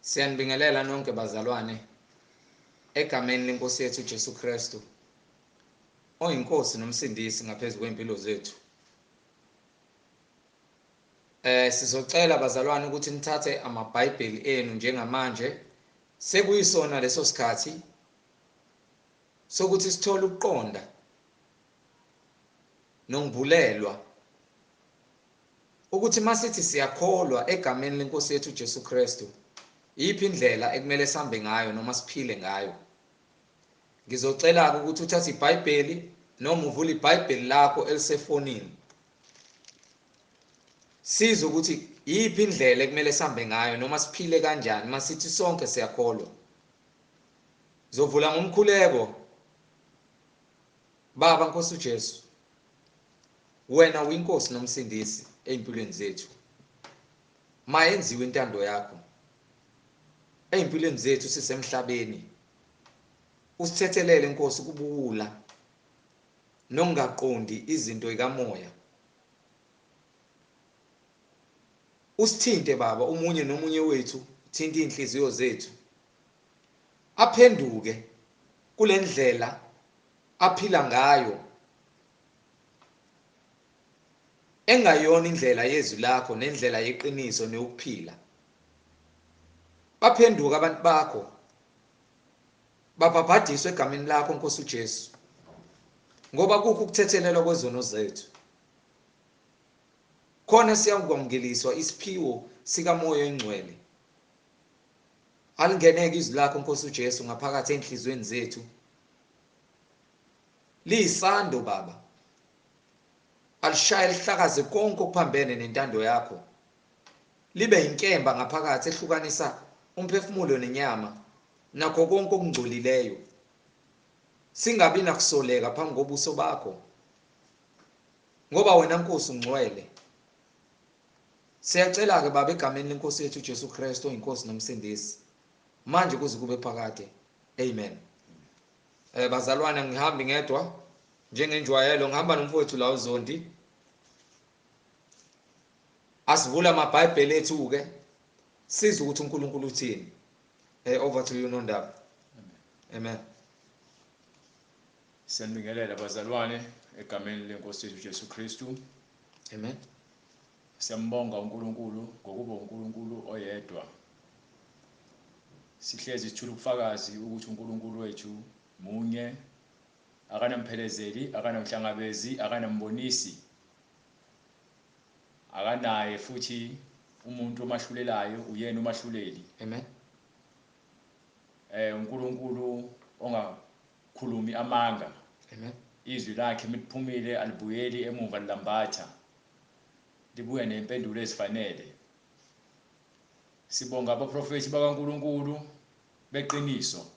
Siyanibingelela nonke bazalwane egameni lenkosi yethu Jesu Kristu oyinkosi nomsindisi ngaphezulu kwempilo zethu. Sizocela bazalwane ukuthi nithathe amaBhayibheli enu njengamanje sekuyisona leso sikhathi sokuthi sithole ukuqonda nongibulelwa ukuthi masithi siyakholwa egameni lenkosi yethu Jesu Kristu iyiphi indlela ekumele sihambe ngayo noma siphile ngayo. Ngizocela ukuthi uthathe iBhayibheli noma uvule iBhayibheli lakho elisefonini, sizwe ukuthi iyiphi indlela ekumele sihambe ngayo noma siphile kanjani masithi sonke siyakholwa. Zovula ngomkhuleko. Baba Nkosi uJesu, wena uyinkosi nomsindisi ezimpilweni zethu. Mayenziwe intando yakho ezimpilweni zethu sisemhlabeni. Usithethelele Nkosi kubuwula nongaqondi izinto ikamoya. Usithinte Baba umunye nomunye wethu, thinta inhliziyo zethu. Aphenduke kulendlela aphila ngayo engayona indlela yezwi lakho nendlela yeqiniso neyokuphila. Baphenduka abantu bakho, babhabhadiswe egameni lakho Nkosi uJesu, ngoba kukho ukuthethelelwa kwezono zethu. Khona siyakwamukeliswa isiphiwo sikaMoya oNgcwele. Alingeneke izwi lakho Nkosi uJesu ngaphakathi enhliziyweni zethu. Liyisando Baba, alishaye lihlakaze konke okuphambene nentando yakho. Libe inkemba ngaphakathi ehlukanisa umphefumulo nenyama nakho konke okungcolileyo. Singabi nakusoleka phambi kobuso bakho, ngoba wena Nkosi ungcwele. Siyacela-ke Baba egameni lenkosi yethu uJesu Kristu oyinkosi nomsindisi manje kuze kube phakade. Amen. Bazalwane, ngihambi ngedwa njengenjwayelo, ngihamba nomfowethu la uZondi. Asivula amaBhayibheli ethu-ke sizwe ukuthi uNkulunkulu uthini. Over to you Nondaba. Amen. Siyanibingelela bazalwane egameni lenkosi yethu Jesu Kristu. Amen. Siyambonga uNkulunkulu ngokuba uNkulunkulu oyedwa. Sihlezi sithula ubufakazi ukuthi uNkulunkulu wethu munye, akanamphelezeleli, akanamhlangabezi, akanambonisi, akanaye futhi umuntu omahlulelayo, uyena umahluleli. Amen. uNkulunkulu ongakhulumi amanga. Amen. Izwi lakhe meliphumile alibuyeli emuva lilambatha, libuya nempendulo ezifanele. Sibonga abaprofethi bakaNkulunkulu beqiniso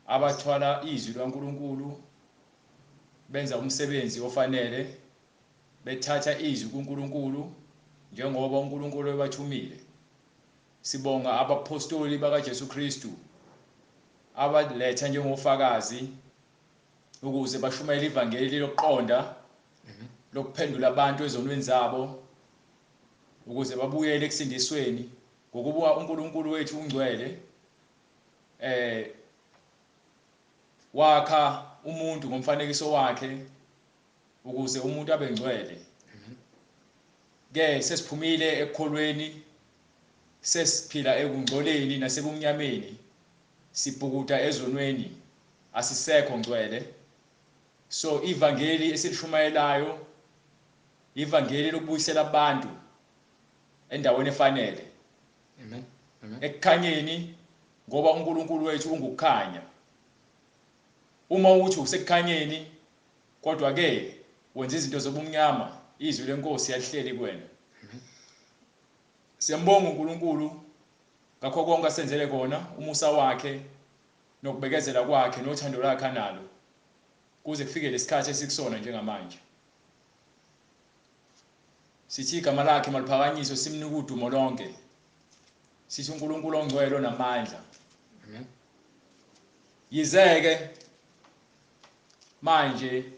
abathwala izwi likaNkulunkulu, benza umsebenzi ofanele, bethatha izwi kuNkulunkulu njengoba uNkulunkulu ebathumile. Sibonga abapostoli bakaJesu Kristu abaletha njengofakazi ukuze bashumayele ivangeli lokuqonda lokuphendula abantu ezonweni zabo ukuze babuyele ekusindisweni, ngokuba uNkulunkulu wethu ungcwele. Wakha umuntu ngomfanekiso wakhe ukuze umuntu abe ngcwele. Ke sesiphumile ekukholweni, sesiphila ekungcoleni nasebumnyameni, sibhukuda ezonweni, asisekho ngcwele. So ivangeli esilishumayelayo ivangeli lokubuyisela abantu endaweni efanele. Amen. Amen. Ekukhanyeni, ngoba uNkulunkulu wethu ungukukhanya. Uma uthi usekukhanyeni kodwa ke wenza izinto zobumnyama, izwi lenkosi yalihleli kuwena. Siyambonga uNkulunkulu ngakho konke asenzele kona, umusa wakhe nokubekezela kwakhe nothando lwakhe analo kuze kufike lesikhathi esikusona njengamanje. Sithi igama lakhe maliphakanyiswe, simnike udumo lonke. Sithi uNkulunkulu ongcwele onamandla. Amen. Yizeke manje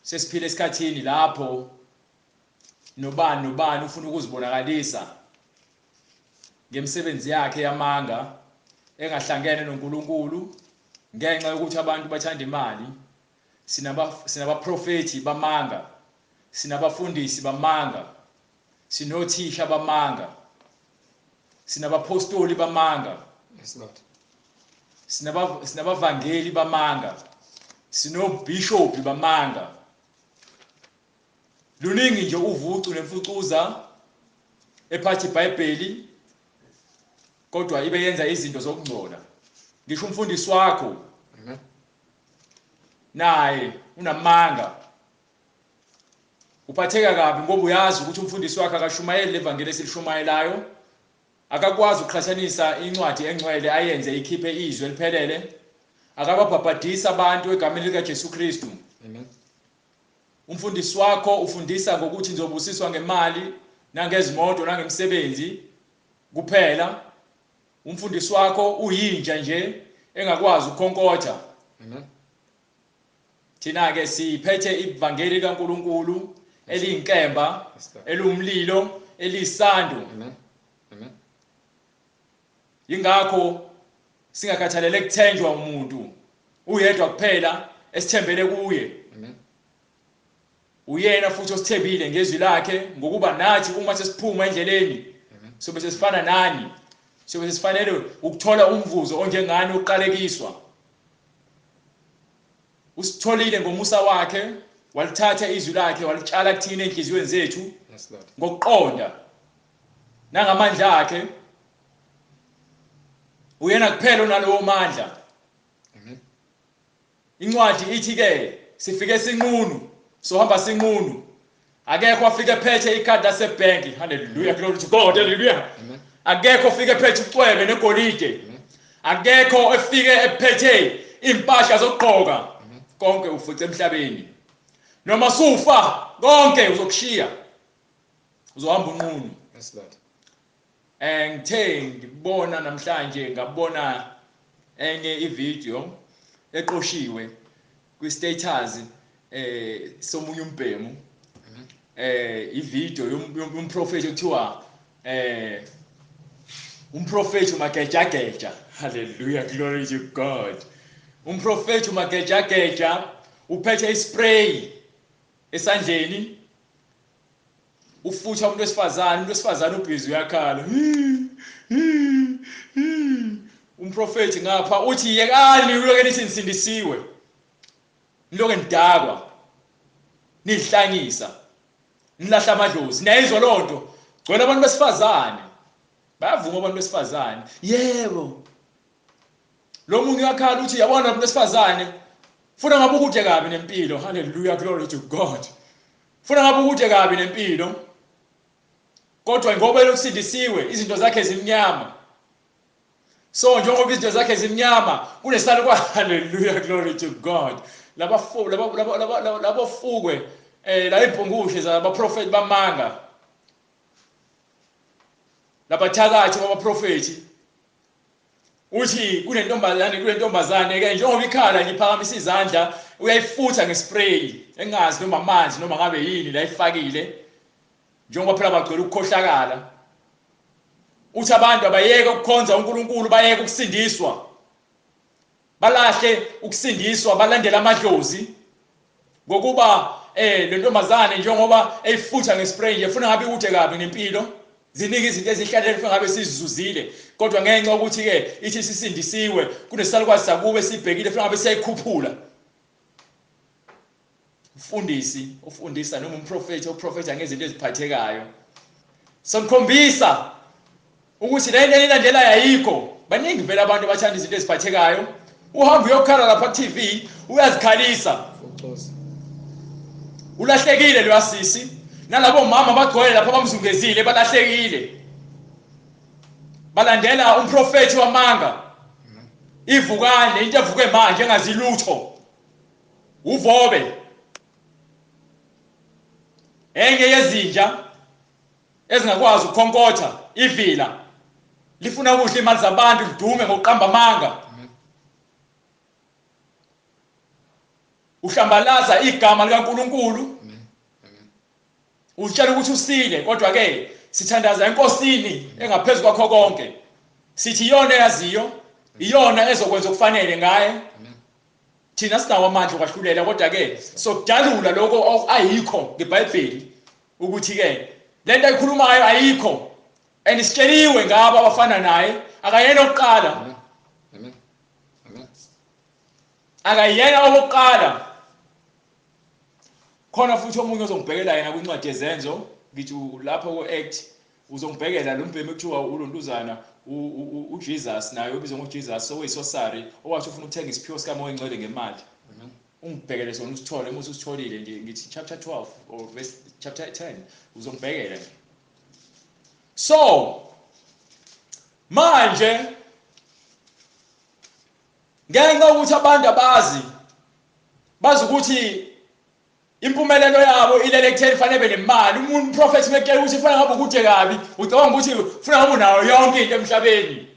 sesiphila esikhathini lapho nobani nobani ufuna ukuzibonakalisa ngemisebenzi yakhe yamanga engahlangene noNkulunkulu, ngenxa yokuthi abantu bathanda imali. Sinabaprofethi bamanga, sinabafundisi bamanga, sinothisha bamanga, sinabapostoli bamanga. Yes, Lord. Sinabavangeli bamanga, sinobishop bamanga. Luningi nje uvucu nemfucuza ephathi iBhayibheli, kodwa ibe yenza izinto zokungcola. Ngisho umfundisi wakho Amen. naye unamanga. Uphatheka kabi ngoba uyazi ukuthi umfundisi wakhe akashumayeli levangeli esilishumayelayo, akakwazi ukuqhathanisa incwadi engcwele ayenze ikhiphe izwi eliphelele, akababhabhadisa abantu egameni lika Jesu Kristu. Amen. Umfundisi wakho ufundisa ngokuthi nizobusiswa ngemali nangezimoto nangemsebenzi kuphela. Umfundisi wakho uyinja nje engakwazi ukukhonkotha. Amen. Thina ke siphethe ivangeli likaNkuluNkulu eliyinkemba, Yes, Lord. elumlilo, elisando. Amen. Amen. Ingakho singakhathalele kuthenjwa umuntu uyedwa kuphela, esithembele kuye. Amen. Uyena futhi osithembile ngezwi lakhe, ngokuba nathi uma sesiphuma endleleni Amen. sobe sesifana nani, sobe sesifanele ukuthola umvuzo onjengani uqalekiswa. Usitholile ngomusa wakhe, walithatha izwi lakhe walitshala kuthina enhliziyweni zethu. Yes, Lord. Ngokuqonda nangamandla akhe. Uyena kuphela onalowo mandla. Amen. Incwadi ithi ke sifike sinqunu, sohamba sinqunu. Akekho afike ephethe ikhadi lasebank. Hallelujah, glory to God. Hallelujah. Amen. Akekho afike ephethe ucwebe negolide. Amen. Akekho efike ephethe impahla zokugqoka. Konke ufice emhlabeni. Noma sufa konke uzokushiya. Uzohamba unqunu. Yes, Lord. Ngithe ngibona namhlanje, ngabona enye ivideo eqoshiwe kwi-status somunye umbhemu. Amen. Ivideo yomprofeti ekuthiwa umprofeti uMagejageja. Hallelujah, glory to God. Umprofeti uMagejageja uphethe ispray esandleni, ufutha umuntu wesifazane, umuntu wesifazane ubhizi uyakhala. Umprofeti ngapha uthi yekani uloke nithi nisindisiwe, niloke nidakwa, nihlanyisa, nilahla amadlozi. Niyayizwa lonto? Gcwele abantu besifazane, bayavuma abantu besifazane. Yebo, lo munye uyakhala uthi yabona abantu besifazane funa ngabe ukude kabi nempilo. Hallelujah, glory to God. Funa ngabe ukude kabi nempilo, kodwa ngoba elokusindisiwe izinto zakhe zimnyama. So njengoba izinto zakhe zimnyama kunesalo kwa hallelujah, glory to God. Labo fukwe la impungushe zabaprofeti bamanga, labathakathi babaprofeti. Uthi kunentombazane ke njengoba ikhala nje iphakamisa izandla, uyayifutha ngespray engazi noma amanzi noma ngabe yini la ifakile, njengoba phela bagcwele ukukhohlakala. Uthi abantu abayeke ukukhonza uNkulunkulu, bayeke ukusindiswa, balahle ukusindiswa, balandele amadlozi. Ngokuba le ntombazane njengoba eyifutha ngespray nje funa ngabe ikude kabi nempilo, ziningi izinto ezihlalele funa ngabe sizizuzile, kodwa ngenxa yokuthi ke ithi sisindisiwe kunesalukwazi sakube sibhekile funa ngabe siyayikhuphula. Umfundisi ufundisa noma umprofeti oprofetha ngezinto eziphathekayo, somkhombisa ukuthi le nto enilandelayo ayikho. Baningi vele abantu abathanda izinto eziphathekayo. Uhamba uyokhala lapha ku-TV uyazikhalisa, ulahlekile lo sisi, nalabo mama bagcwele lapha bamzungezile balahlekile, balandela umprofeti wamanga. Ivukane into evuke manje engazilutho, uvobe enye yezinja ezingakwazi ukukhonkotha ivila, lifuna ukudla imali zabantu, lidume ngokuqamba amanga. Uhlambalaza igama likaNkuluNkulu, utshela ukuthi usile, kodwa ke sithandaza eNkosini engaphezulu kwakho konke. Sithi iyona eyaziyo, iyona ezokwenza okufanele ngaye. Thina sinawo amandla okwahlulela, kodwa ke sokudalula lokho ayikho ngeBhayibheli ukuthi ke lento ayikhulumayo ayikho, and sitsheliwe ngabo abafana naye. Akayena oqala. Amen. Amen. Akayena owokuqala. Khona futhi omunye ozongibhekela yena kwincwadi yeZenzo, ngithi lapho ku-Act uzongibhekela lo mbhemi kuthiwa ulontuzana uJesus, naye obizwa ngoJesus oyiSosari, owathi ufuna ukuthenga isiphiwo sikaMoya oNgcwele ngemali. Ungibhekele sona usithole, uma usitholile nje ngithi chapter 12 or verse chapter 10 uzongibhekela nje. So manje ngenxa ukuthi abantu abazi, bazi ukuthi impumelelo yabo ilele ekutheni fanele be nemali. Umuntu prophet mekutshela ukuthi fanele ngabe ukude kabi, ucabanga ukuthi ufuna ngabe unayo yonke into emhlabeni.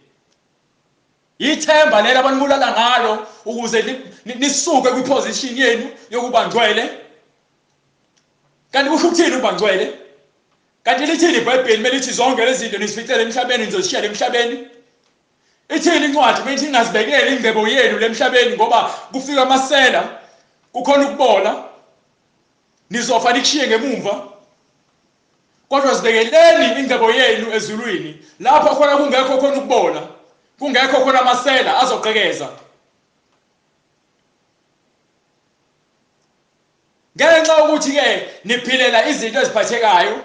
Ithemba lelo abanibulala ngalo ukuze nisuke kwiposition yenu yokuba ngcwele. Kanti kusho ukuthini ukuba ngcwele? Kanti lithini iBhayibheli melithi zonke lezi zinto nizificele emhlabeni, nizozishiyela emhlabeni? Ithini incwadi meyithi ningazibekeli ingcebo yenu lemhlabeni, ngoba kufika amasela, kukhona ukubola, nizofa nikushiye ngemumva. Kodwa zibekeleni ingcebo yenu ezulwini, lapho khona kungekho khona ukubola, kungekho khona amasela azogqekeza. Ngenxa ukuthi ke niphilela izinto eziphathekayo,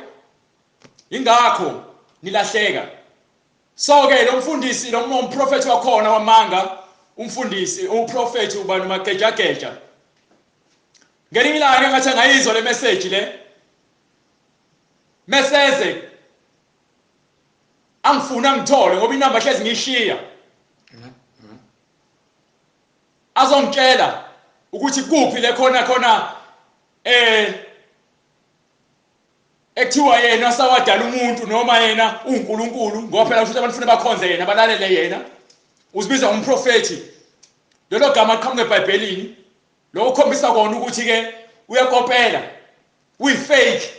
ingakho nilahleka. So ke lo mfundisi, lo mprofethi wakhona wamanga, umfundisi uprofethi ubani uMagejageja, ngelinye ilanga engathi angayizwa le message le, meseze angifuna ngithole ngoba inamba hlezi ngiyishiya, azongitshela ukuthi kuphi le khona khona ekuthiwa yena sawadala umuntu noma yena uNkulunkulu, ngoba phela ukuthi abantu ufuna bakhonze yena, balalele yena. Uzibiza ngumprofethi, lelo gama liqhamuka eBhayibhelini, lokho kukhombisa kona ukuthi ke uyakopela, uyi-fake,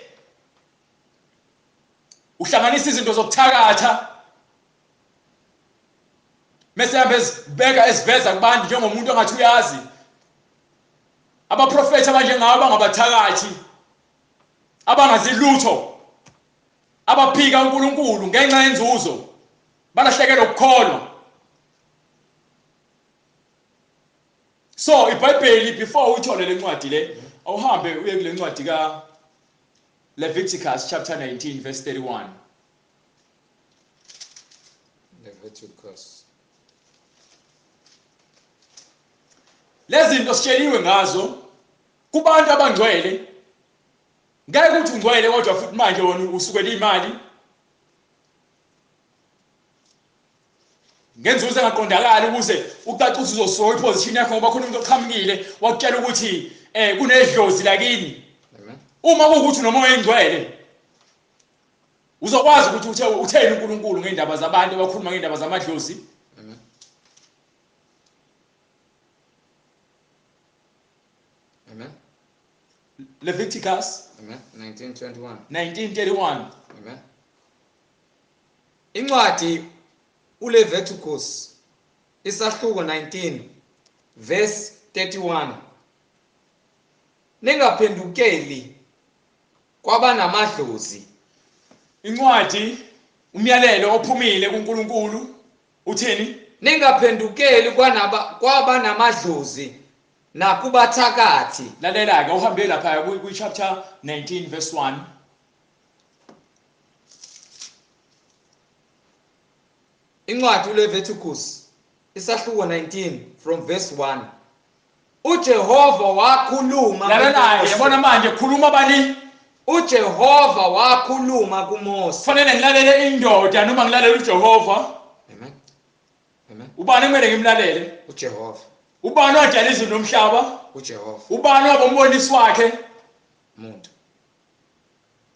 uhlanganisa izinto zokuthakatha mese hambe ezibeka eziveza kubantu njengomuntu ongathi uyazi. Abaprofethi abanjengabo bangabathakathi abangazilutho, abaphika uNkulunkulu ngenxa yenzuzo, balahlekelwa ukukholwa. So iBhayibheli, before uyithole le ncwadi le, awuhambe uye kule ncwadi ka Leviticus chapter 19 verse 31. Leviticus. Lezi zinto sitsheliwe ngazo kubantu abangcwele. Ngeke ukuthi ungcwele kodwa futhi manje wona usukela imali ngenzuzo engaqondakali, ukuze ucace ukuthi uzosuka iposition yakho, ngoba khona umuntu oqhamukile wakutshela ukuthi kunedlozi lakini. Uma kuwukuthi unomoya engcwele, uzokwazi ukuthi utheni uNkulunkulu ngeindaba zabantu abakhuluma ngeindaba zamadlozi. Amen. Amen. Leviticus Amen. 19:21. 19:31. Amen. Incwadi uLeviticus isahluko 19 verse 31. Ningaphendukeli kwabanamadlozi. Incwadi umyalelo ophumile kuNkulunkulu uthini? Ningaphendukeli kwabanamadlozi nakubathakathi. Lalela ke, uhambe lapha kwi chapter 19 verse 1. Incwadi uLeviticus isahluko 19 from verse 1. uJehova wakhuluma. Lalela, yabona manje khuluma bani? uJehova wakhuluma kuMose. Kufanele ngilalele indoda noma ngilalele uJehova? Amen. Amen. Ubani kumele ngimlalele? uJehova. Ubani wadala izulu nomhlaba? uJehova. Ubani wabombonisi wakhe? Umuntu.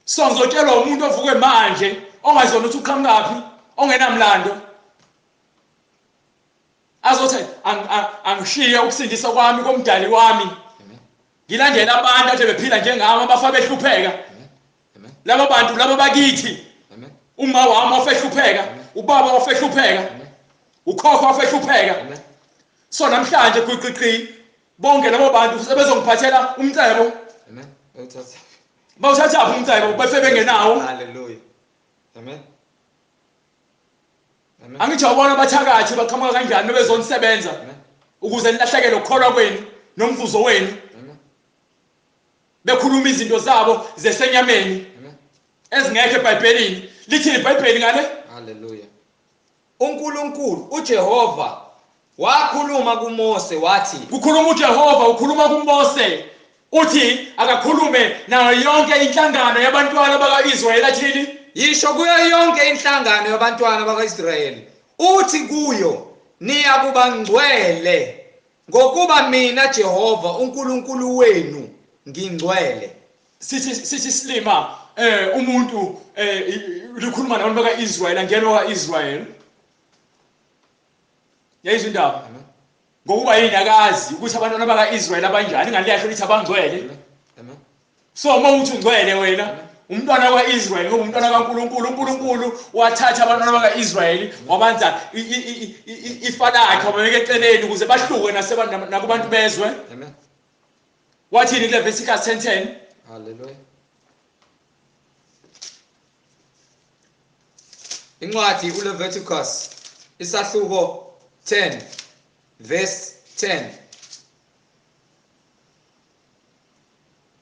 So ngizotshelwa umuntu ovuke manje ongazona ukuthi uqhamukaphi, ongenamlando, azothi angishiye ukusindisa kwami komdali wami, ngilandele abantu ade bephila njengami, abafa behlupheka. Laba bantu laba bakithi. Amen. Uma wami wafehlupheka, ubaba wafehlupheka, ukhokho wafehlupheka. So namhlanje gwiqiqi bonke labo bantu sebezongiphathela umcebo. Amen. Bawuthathaphi umcebo befe bengenawo? Hallelujah. Amen. Amen. Angithi awubona abathakathi baqhamuka kanjani bebezonisebenza ukuze nilahlekele ukukholwa kwenu nomvuzo wenu. Amen. Bekhuluma izinto zabo zesenyameni ezingekho eBhayibhelini. Lithi iBhayibheli ngale? Hallelujah. uNkulunkulu uJehova wakhuluma kuMose wathi, kukhuluma uJehova ukhuluma kuMose uthi akakhulume nayo yonke inhlangano yabantwana bakaIsrayeli athini? Yisho kuyo yonke inhlangano yabantwana bakaIsrayeli uthi kuyo, niyakuba ngcwele ngokuba mina Jehova uNkulunkulu wenu ngingcwele. Sithi silima umuntu likhuluma nabantu bakaIsrayeli angena kaIsrayeli. Yayizwa indaba? Ngokuba yini akazi ukuthi abantwana bakaIsrayeli abanjani, ingane yakhe lithi abangcwele. Amen. So uma uthi ungcwele wena umntwana kaIsrayeli ngoba umntwana kaNkuluNkulu, uNkulunkulu wathatha abantwana bakaIsrayeli wabanza ifa lakhe wababeka eceleni ukuze bahluke nakubantu bezwe. Amen. Wathini kuLeviticus 10:10? Hallelujah. Incwadi uLeviticus isahluko 10 verse 10.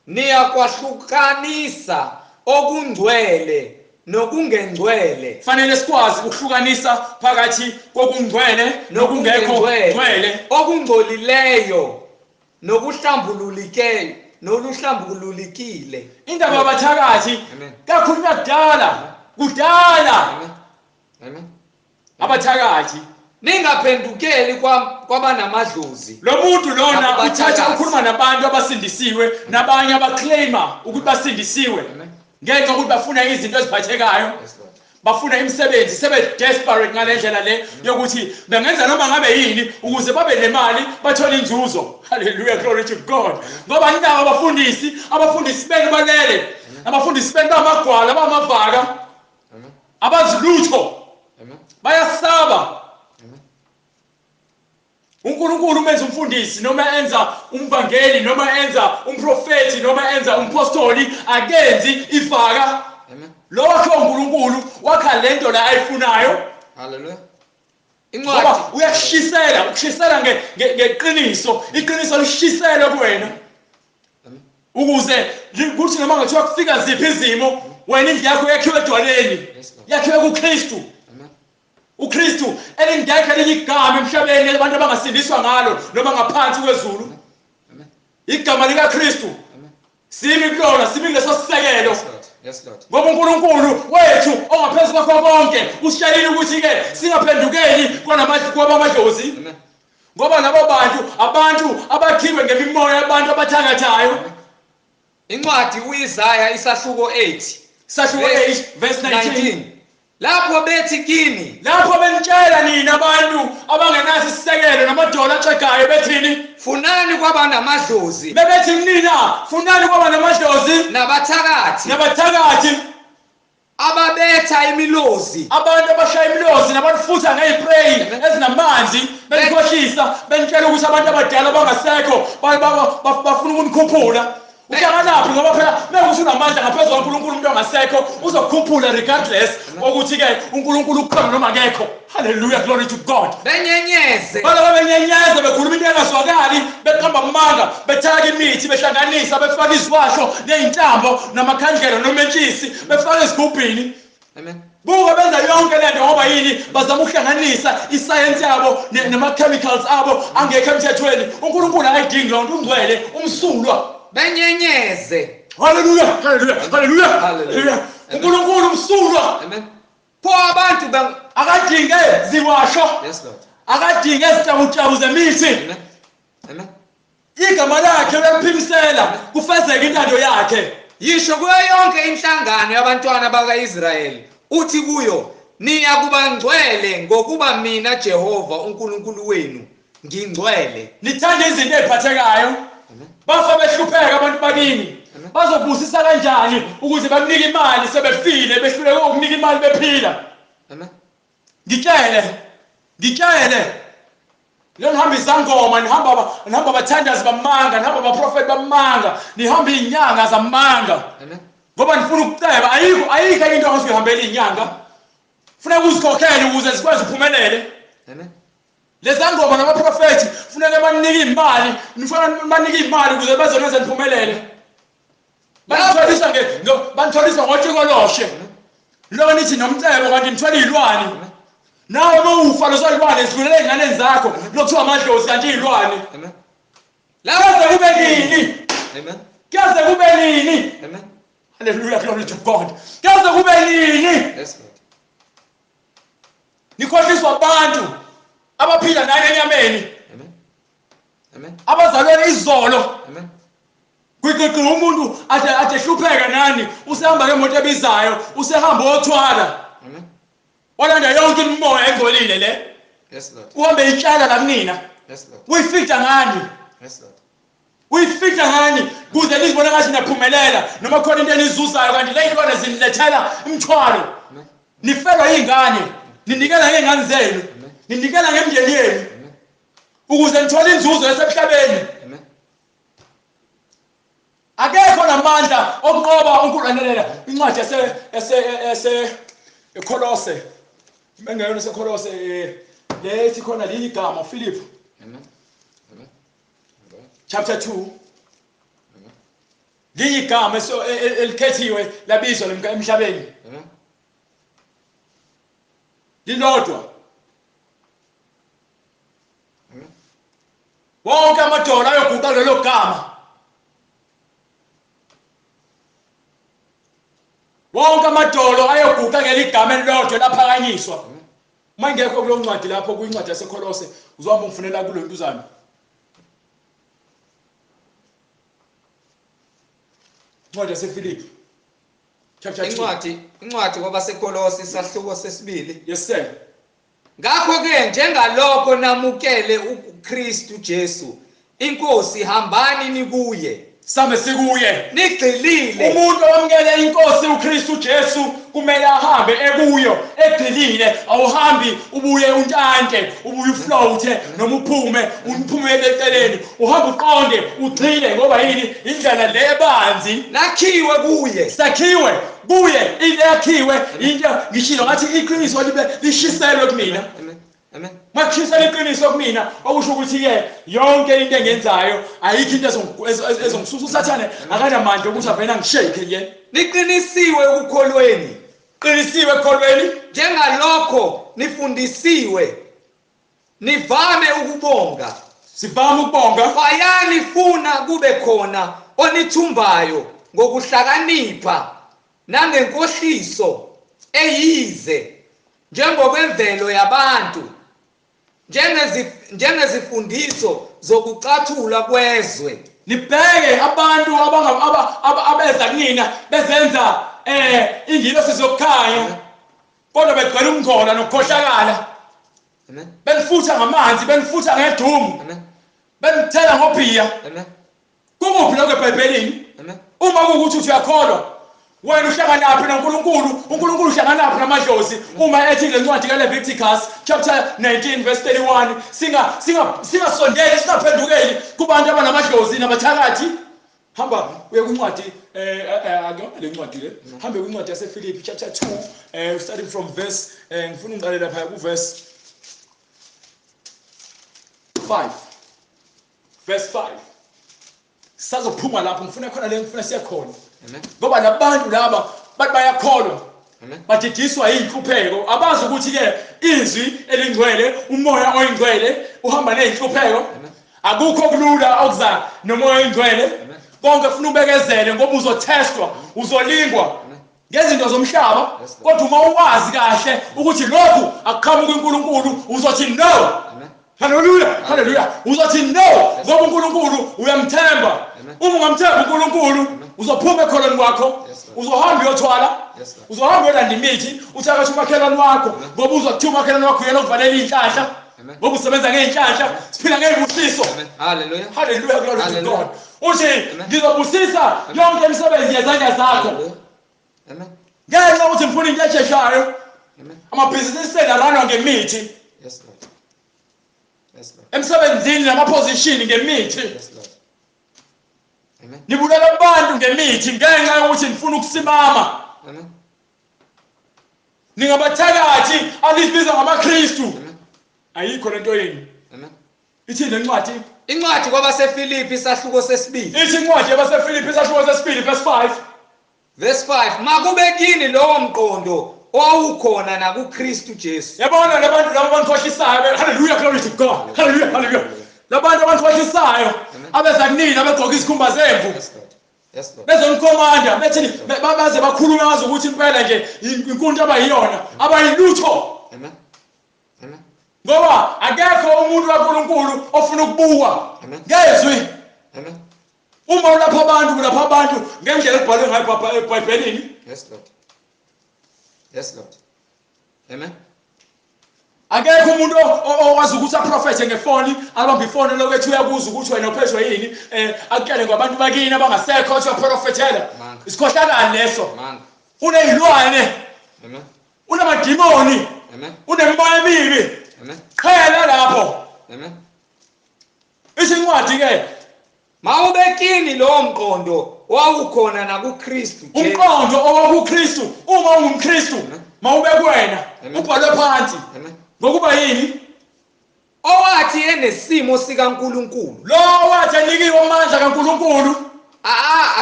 Niyakwahlukanisa okungcwele nokungengcwele. Fanele sikwazi ukuhlukanisa phakathi kokungcwele nokungekho ngcwele, okungcolileyo nokuhlambululikileyo noluhlambululikile. Indaba yabathakathi kakhulunywa kudala, kudala. Amen. Amen. Abathakathi ningaphendukeli kwabanamadlozi. Lo muntu lona uthatha ukhuluma nabantu abasindisiwe nabanye abaclaima ukuthi basindisiwe ngenxa yokuthi bafuna izinto eziphathekayo, bafuna imisebenzi, sebe desperate ngale ndlela le yokuthi bengenza noma ngabe yini ukuze babe nemali bathole inzuzo. Hallelujah, glory to God. Ngoba ninawo abafundisi, abafundisi benu balele, abafundisi benu bamagwala, bamavaka, abazilutho, bayasaba. uNkulunkulu umenza umfundisi noma enza umvangeli noma enza umprofeti noma enza umpostoli, akenzi ifaka. Lo wakhe uNkulunkulu wakha lento la ayifunayo. Hallelujah. Incwadi uyakushisela, ukushisela ngeqiniso, iqiniso lishisele kuwena. Ukuze kuthi noma ngathiwa kufika ziphi izimo, wena indlu yakho yakhiwe edwaleni, yakhiwe kuKristu. uKristu elingekho elinye igama emhlabeni abantu abangasindiswa ngalo noma ngaphansi kwezulu. Igama likaKristu. Simi kulona, simi kuleso sisekelo. Yes Lord. Ngoba uNkulunkulu wethu ongaphezu kwakho konke usitshelile ukuthi ke singaphendukeli kwabamadlozi. Ngoba labo bantu abantu abakhiwe ngemimoya yabantu abathakathayo. Incwadi uIsaya isahluko 8, isahluko 8 verse 19. Lapho bethi kini, lapho benitshela nina abantu abangenaso isisekelo namadola axegayo bethini, funani kwabanamadlozi, bebethi nina funani kwabanamadlozi nabathakathi, nabathakathi ababetha imilozi, abantu abashaya imilozi nabalifutha ngezipreyi ezinamanzi, benikhohlisa benitshela ukuthi abantu abadala bangasekho bafuna ukunikhuphula. Uhlanganaphi? Ngoba phela mekuthi unamandla ngaphezu kwaNkulunkulu, umuntu ongasekho uzokukhuphula regardless ukuthi ke uNkulunkulu ukhona noma akekho. Hallelujah, glory to God. Benyenyeze, balaba benyenyeze, bekhuluma into engazwakali, beqamba amanga, bethaka imithi, behlanganisa, befaka iziwasho nezintambo namakhandlela nomentshisi, befaka ezigubhini. Amen. Buka benza yonke lento ngoba yini? Bazama ukuhlanganisa isayensi yabo nama-chemicals abo angekho emthethweni. uNkulunkulu akayidingi loo nto, ungcwele, umsulwa. Benyenyeze. Hallelujah, hallelujah, hallelujah, hallelujah. uNkulunkulu umsulwa. Amen. Pho abantu akadinge ziwasho. Yes Lord. Akadinge izitshabutshabu zemithi. Amen. Amen. Igama lakhe uyaliphimisela kufezeke intando yakhe. Yisho kuyo yonke inhlangano yabantwana bakaIsrayeli uthi kuyo, niyakuba ngcwele ngokuba mina Jehova uNkulunkulu wenu ngingcwele. Nithanda izinto eziphathekayo. Bafa behlupheka abantu bakini. Bazobusisa kanjani ukuze banike imali sebefile, behluleke ukunika imali bephila? Amen. Ngitshele. Ngitshele. Nihamba izangoma, nihamba abathandazi bamanga, nihamba abaprofeti bamanga, nihamba izinyanga zamanga. Amen. Ngoba nifuna ukuceba, ayikho into ongazihambela izinyanga. Funeka uzikhokhele ukuze zikwazi uphumelele. Amen. Lezangoma nabaprofeti funeka banike imali, nifuna banike imali ukuze bazonenza niphumelele. Banitholiswa ngotshikoloshe. Lokho nithi nomcebo kanti nithwele izilwane. Nawe mawufa lezo zilwane zidlulele ezinganeni zakho, lokuthiwa amadlozi kanti izilwane. Amen. Kuyaze kube nini? Amen. Kuyaze kube nini? Amen. Hallelujah, glory to God. Kuyaze kube nini? Yes Lord. Nikhohliswa abantu abaphila nani enyameni. Amen. Amen. Abazalwane izolo. Amen. Kwiqiqi umuntu ade hlupheka nani, usehamba ngemoto ebizayo, usehamba othwala. Amen. Walanda yonke imimoya engcolile le. Yes Lord. Uhambe itshala la kunina. Yes Lord. Uyifica ngani? Yes Lord. Uyifica ngani kuze nizibone ngathi niyaphumelela noma khona into enizuzayo kanti le zilwane zinilethela imithwalo. Amen. Nifelwa izingane, ninikela ngezingane zenu, ninikela ngemindeni yenu ukuze nithole inzuzo yasemhlabeni. Amen. Akekho namandla okunqoba uNkulunkulu. Incwadi yase eKolose, engeyona seKolose, lethi khona leli gama Philip. Amen. Amen. Chapter 2. Leli gama elikhethiwe labizwa emhlabeni. Amen. Lilodwa. Amen. Wonke amadola ayoguqa lelo gama. Wonke amadolo ayoguqa ngeligama elilodwa laphakanyiswa. Uma ingekho kulo ncwadi lapho kuyincwadi yaseKolose, uzohamba ungifunela kulo ntuzana. Incwadi yaseFilipi chapter 2. Incwadi kwabaseKolose isahluko sesibili. Yes sir. Ngakho ke njengalokho namukele uKristu Jesu inkosi, hambani nikuye. Sambe sikuye. Nigxilile. Umuntu owamukele inkosi uKristu Jesu kumele ahambe ekuyo egxilile. Awuhambi ubuye untante, ubuye ufloathe noma uphume uphumele eceleni. Uhamba uqonde ugxile ngoba yini? Indlela le ebanzi. Nakhiwe kuye. Sakhiwe kuye, into yakhiwe, into ngishilo ngathi iqiniso libe lishiselwe kumina. Amen. Amen. Makushisela iqiniso kumina okusho ukuthi ke yonke into engenzayo ayikho into ezongisusa. uSathane akanamandla ukuthi avena ngishake nje. Niqinisiwe ekukholweni. Qinisiwe ekukholweni njengalokho nifundisiwe. Nivame ukubonga. Sivame ukubonga. Fayani funa kube khona onithumbayo ngokuhlakanipha nangenkohliso eyize njengokwemvelo yabantu, njengezifundiso zokucathula kwezwe. Nibheke abantu abeza kunina bezenza ingilosi zokukhanya kodwa begcwele ukungcola nokukhohlakala. Amen. Benifutha ngamanzi, benifutha ngedumu. Amen. Benithela ngobhiya. Amen. Kukuphi lokho eBhayibhelini? Amen. Uma kuwukuthi uthi uyakholwa, wena uhlanganaphi noNkulunkulu? uNkulunkulu uhlanganaphi namadlozi? Uma ethi le ncwadi kaLeviticus chapter 19 verse 31, singasondeli, singaphendukeli kubantu abanamadlozi nabathakathi. Hamba uye kwincwadi akuyona le ncwadi le. Hambe kwincwadi yaseFilipi chapter 2, starting from verse, ngifuna ngiqale lapha ku verse 5. Verse 5. Sazophuma lapho, ngifuna khona le ngifuna siye khona. Amen. Ngoba labantu laba bathi bayakholwa. Amen. Badidiswa inhlupheko, abazi ukuthi ke izwi elingcwele, umoya oyingcwele uhamba nezinhlupheko. Akukho kulula okuza nomoya oyingcwele. Konke ufuna ubekezele ngoba uzothestwa, uzolingwa ngezinto zomhlaba. Kodwa uma uwazi kahle ukuthi lokhu akuqhamuki kuNkulunkulu, uzothi no. Amen. Hallelujah, hallelujah. Uzothi no ngoba uNkulunkulu uyamthemba. Uma ungamthemba uNkulunkulu uzophuma ekholweni kwakho, uzohamba uyothwala, uzohamba uyolanda imithi, uthakathe umakhelwane wakho ngoba uzothiwa umakhelwane wakho uyena okuvalela iy'nhlanhla. Ngoba usebenza ngey'nhlanhla, siphila ngey'busiso. Hallelujah. Hallelujah, glory to God. Uthi ngizobusisa yonke imisebenzi yezandla zakho. Amen. Ngenxa ukuthi ngifuna into esheshayo. Amen. Amabhizinisi aranwa ngemithi. Yes Lord. Yes Lord. Emsebenzini namaposition ngemithi. Yes Lord. Amen. Nibulala abantu ngemithi ngenxa yokuthi nifuna ukusimama. Amen. Ningabathakathi alizibiza ngamaKristu. Amen. Ayikho lento yenu. Amen. Ithini lencwadi? Incwadi kwabaseFilipi isahluko sesibili. Ithi incwadi yabaseFilipi isahluko sesibili verse 5. Verse 5 makube kini lowo mqondo owawukhona nakuKristu Jesu. Yabona labantu labo abanikhohlisayo, hallelujah, glory to God. Hallelujah, hallelujah. Labantu abanikhohlisayo abeza kunini abegqoka izikhumba zemvu. Yes Lord. Yes Lord. Bezonikhomanda bethini baze bakhulume ngazi ukuthi impela nje inkunto abayiyona abayilutho. Amen. Amen. Ngoba akekho umuntu kaNkuluNkulu ofuna ukubukwa Amen. ngezwi. Amen. Uma ulapha abantu ulapha abantu ngendlela ekubhalwe ngayo eBhayibhelini. Yes Lord. Yes Lord. Amen. Akekho umuntu owazi ukuthi aprofethe ngefoni, abambe ifoni lokho ethi uyakuza ukuthi wena uphethwe yini, akutshele ngabantu bakini abangasekho othi uyaprofethela. Manga. Isikhohlakali leso. Manga. Uneyilwane, Amen. unamadimoni, Amen. unemimoya emibi. Amen. Qhela lapho. Amen. Ithi incwadi ke Mawube kini lowo mqondo owawukhona nakuKristu Jesu. umqondo owakuKristu, uma ungumKristu mawube kuwena, Amen. ubhalwe phansi. Amen. Ngokuba yini? Owathi enesimo sikaNkuluNkulu Lo wathi enikiwe amandla kaNkuluNkulu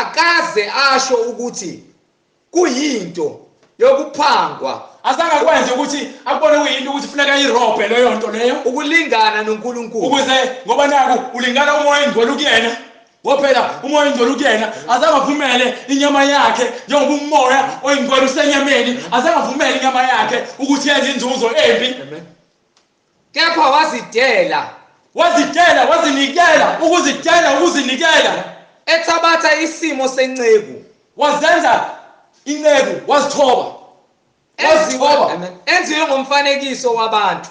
akaze asho ukuthi kuyinto yokuphangwa azange akwenze ukuthi akubone kuyinto ukuthi funeka irobhe leyo nto leyo ukulingana noNkulunkulu. Ukuze ngoba naku ulingana umoya engcwele kuyena. Ngoba phela umoya engcwele kuyena azange avumele inyama yakhe njengoba umoya oyingcwele usenyameni, azange avumele inyama yakhe ukuthi yenze inzuzo embi. Amen. Kepha wazidela, Wazidela, wazinikela, ukuzidela, ukuzinikela. ethabatha isimo senceku, Wazenza inceku, wazithoba. Wazithoba. Amen. Enziwe ngomfanekiso wabantu.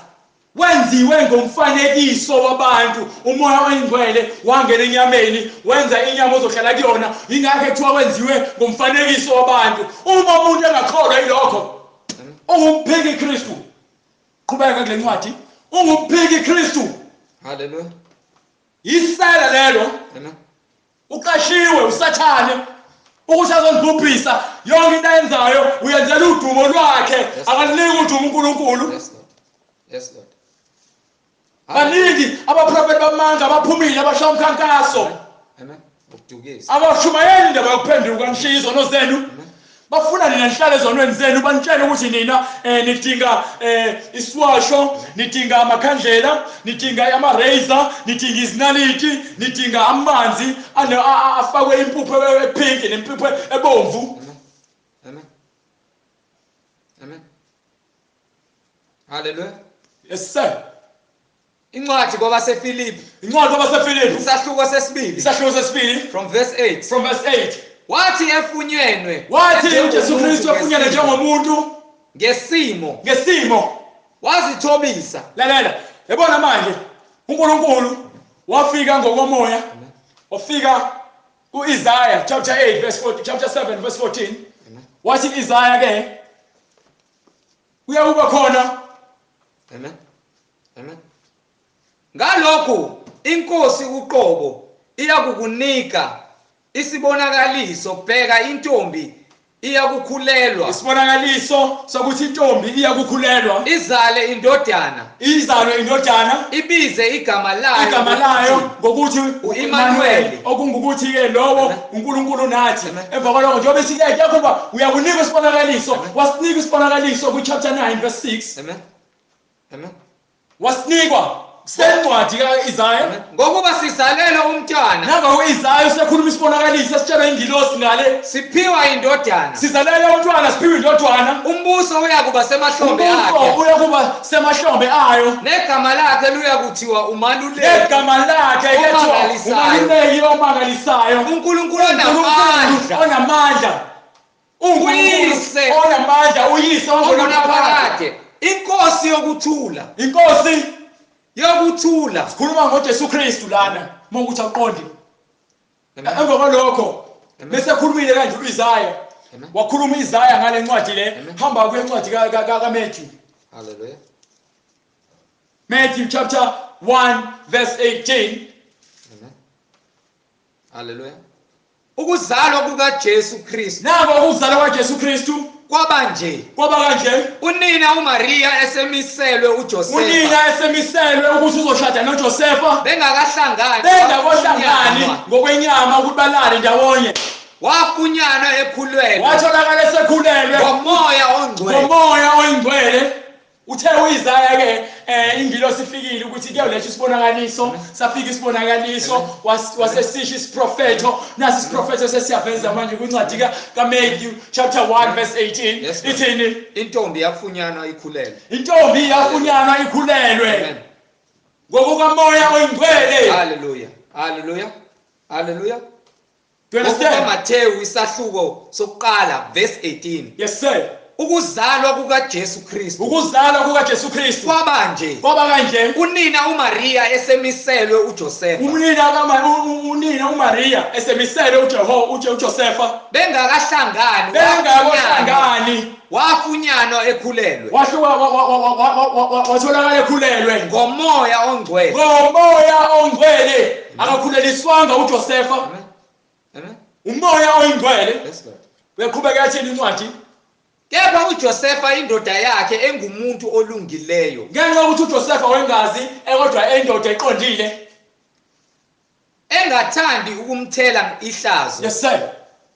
Wenziwe ngomfanekiso wabantu. Umoya oyingcwele wangena enyameni, wenza inyama ozohlala kuyona. Ingakho kuthiwa wenziwe ngomfanekiso wabantu. Uma umuntu engakholwa yilokho, ungumphiki Kristu. Qhubeka kule ncwadi. Ungumphiki Kristu. Hallelujah. Isela lelo. Amen. Uqashiwe uSathane ukuthi azonibhubhisa. Yonke into ayenzayo uyenzela udumo lwakhe. Akaliniki udumo uNkulunkulu. Yes Lord. Yes Lord. Baningi abaprofeti bamanga abaphumile abashaya umkhankaso. Amen. Ukudukisa. Abashumayeli indaba yokuphenduka nishiye izono zenu. Bafuna nina nihlale ezonweni zenu, banitshele ukuthi nina nidinga isiwasho, nidinga amakhandlela, nidinga ama-razor, nidinga izinaliti, nidinga amanzi afakwe impuphu epink nempuphu ebomvu. Amen. Amen. Amen. Hallelujah. Yes sir. Incwadi kwabaseFilipi Incwadi kwabaseFilipi isahluko sesibili isahluko sesibili from verse 8. From verse 8. Wathi efunyenwe, Wathi uJesu Kristu efunyenwe njengomuntu ngesimo, ngesimo, wazithobisa. Lalela, yabona manje uNkulunkulu wafika ngokomoya, wafika kuIsaiah chapter 8 verse 4, chapter 7 verse 14. Amen. Wathi Isaiah ke uyakuba khona. Amen. Amen. Ngalokho inkosi uqobo iyakukunika isibonakaliso, bheka intombi iyakukhulelwa, Isibonakaliso sokuthi intombi iyakukhulelwa, izale indodana, izalwe indodana, ibize igama layo, igama layo ngokuthi uImmanuel, okungukuthi ke lowo uNkulunkulu nathi. Amen. Emva kwalokho njengoba esithi kuyakuba uyakunika isibonakaliso, wasinika isibonakaliso ku chapter 9 verse 6. Amen. Amen. Wasinikwa sencwadi kaIsaiah. Ngokuba sizalelwe umntwana, Nanga uIsaiah usekhuluma isibonakaliso esitshelwe ingilosi ngale, siphiwa indodana, sizalelwe umntwana, siphiwe indodana, umbuso uyakuba semahlombe umbuso akhe, uyakuba semahlombe ayo, negama lakhe luyakuthiwa umaluleki, negama lakhe kuthiwa Omangalisayo. umaluleki omangalisayo, uNkulunkulu uNkulunkulu onamandla, onamandla, uNkulunkulu Uyise. onamandla, uyise ongunaphakade, ongunaphakade, inkosi yokuthula, inkosi yokuthula. Sikhuluma ngoJesu Kristu lana, mawukuthi awuqondi. Emva kwalokho bese khulumile kanje uIsaya, wakhuluma uIsaya ngale ncwadi le. Hamba kuye incwadi kaMatthew. Hallelujah. Matthew chapter 1 verse 18. Amen. Hallelujah. Ukuzalwa kukaJesu Kristu. Nako ukuzalwa kwaJesu Kristu kwaba nje. Kwaba kanje. Unina uMaria esemiselwe uJosefa. Unina esemiselwe ukuthi uzoshada noJosefa. Bengakahlangani. Bengakohlangani ngokwenyama ukuthi balale ndawonye. Wafunyanwa ekhulelwe. Watholakala esekhulelwe ngomoya ongcwele. Ngomoya oyingcwele. Uthe uIsaya ke ingilosi ifikile ukuthi kuyoletha isibonakaliso, safika isibonakaliso, wasesisho isiprofetho. Nasi isiprofetho sesiyaveza manje kwincwadi kaMatthew chapter 1 verse 18. Ithini? Intombi yafunyanwa ikhulelwe. Intombi yafunyanwa ikhulelwe ngokukamoya oyingcwele. Hallelujah. Hallelujah. Hallelujah. Do you understand? Matthew isahluko sokuqala verse 18. Yes sir. Ukuzalwa kukaJesu Kristu. Ukuzalwa kukaJesu Kristu. Kwaba nje. Kwaba kanje. Unina uMaria esemiselwe uJosefa. Unina uMaria esemiselwe uJosefa. Bengakahlangani. Bengakohlangani. Wafunyanwa ekhulelwe. Watholakala ekhulelwe ngomoya ongcwele. Ngomoya ongcwele. Akakhuleliswanga uJosefa. Amen. Umoya oyingcwele. Yes Lord. Uyaqhubeka yathini incwadi? Kepha uJosefa indoda yakhe engumuntu olungileyo. Ngenxa yokuthi uJosefa wayengazi kodwa endoda eqondile, engathandi ukumthela ihlazo. Yes sir.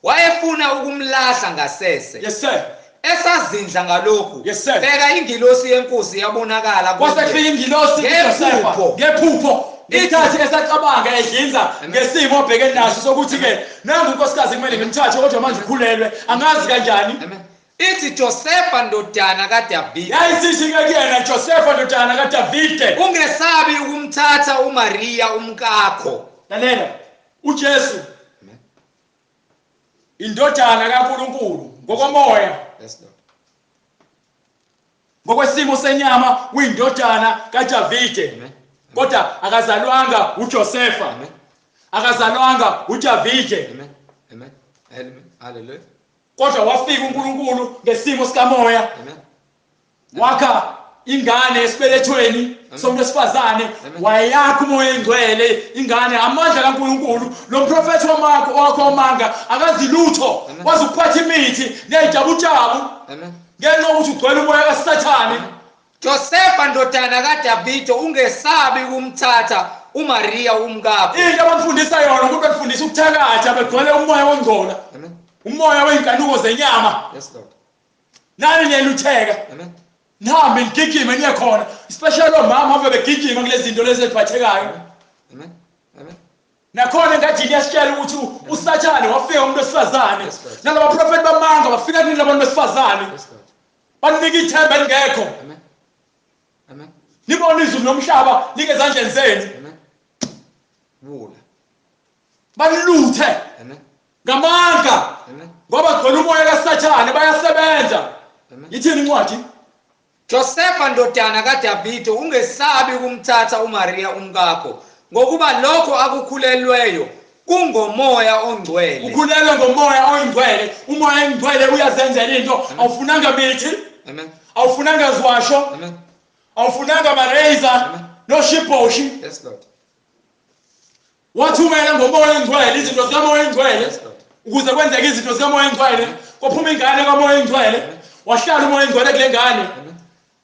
Wayefuna ukumlahla ngasese. Yes sir. Esazindla ngalokhu. Yes sir. Bheka ingilosi yenkosi yabonakala kuye. Kwase kufika ingilosi kuJosefa ngephupho. Isikhathi esacabanga edlinza ngesimo obhekene naso sokuthi ke nangu unkosikazi kumele ngimthathe kodwa manje ukhulelwe angazi kanjani. Amen. Ithi Josefa ndodana kaDavide. Yayisithi ke kuyena Josefa ndodana kaDavide, ungesabi ukumthatha uMaria umkakho. Lalela, uJesu indodana kaNkulunkulu ngokomoya. Yes Lord. Ngokwesimo senyama uyindodana kaDavide. Kodwa akazalwanga uJosefa. Amen. Akazalwanga uDavide. Amen. Amen. Amen. Hallelujah. Kodwa wafika uNkulunkulu ngesimo sikamoya. Amen. Wakha ingane esibelethweni somuntu wesifazane, wayakha umoya engcwele ingane, amandla kaNkulunkulu. Lo mprofethi wakho omanga akazi lutho, wazi ukuphatha imithi nezijabujabu. Amen. Ngenxa yokuthi ugcwele umoya kaSathane. Josefa ndodana kaDavide, ungesabi ukumthatha uMaria umkakho. Into abamfundisa yona ukuthi bafundisa ukuthakatha, begcwele umoya wongcola. Amen. Umoya weyinkanuko zenyama. Yes Lord. Nani niyalutheka. Amen. Nihambe nigijime niye khona. Especially omama ave begijima kulezi zinto lezi eziphathekayo. Amen. Amen. Nakhona engadini yasitshela ukuthi uSathane wafika umuntu wesifazane. Nalaba profeti bamanga bafika kunini labantu besifazane. Yes Lord. Banika ithemba elingekho. Amen. Amen. Nibona izulu nomhlaba lingezandleni zenu. Amen. Wula. Baluthe. Amen. Ngamanga. Amen. Ngoba gcwele umoya kaSathane bayasebenza. Amen. Ithini incwadi? Josefa ndodana kaDavide, ungesabi ukumthatha uMaria umkakho, ngokuba lokho akukhulelweyo kungomoya ongcwele. Ukhulelwe ngomoya oyingcwele. Umoya oyingcwele uyazenzela into. Awufunanga mithi. Amen. Awufunanga ziwasho. Amen. Awufunanga mareza noshibhoshi. Yes Lord. Wathumela ngomoya oyingcwele izinto zikamoya oyingcwele. Yes Lord. Ukuze kwenzeke izinto zikamoya oyingcwele, kwaphuma ingane kamoya oyingcwele, wahlala umoya oyingcwele kule ngane.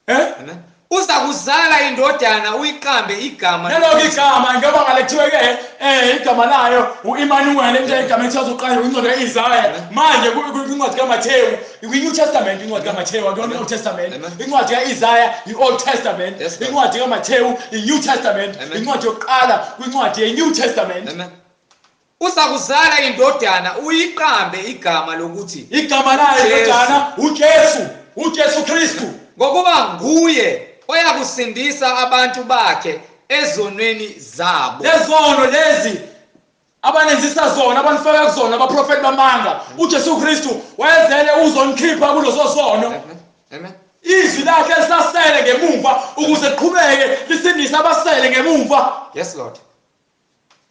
Amen. Uza kuzala indodana uyiqambe igama. Nalokho igama ngoba ngale kuthiwe ke igama layo uEmmanuel, into igama ekuthiwa uzoqala incwadi kaIsaya. Manje kwincwadi kaMathewu, kwi-New Testament, incwadi kaMathewu akuyona i-Old Testament. Incwadi kaIsaya i-Old Testament, incwadi kaMathewu i-New Testament, incwadi yokuqala kwincwadi ye-New Testament. Amen. Uza kuzala indodana uyiqambe igama lokuthi igama layo indodana uJesu, uJesu Kristu, ngokuba nguye oyakusindisa abantu bakhe ezonweni zabo. Lezono lezi abanenzisa zona, abanifaka kuzona abaprofeti bamanga, uJesu Kristu wayezele uzonikhipha kulezo zono. Amen. Izwi lakhe lisasele ngemumva ukuze liqhubeke lisindise abasele ngemumva. Yes Lord.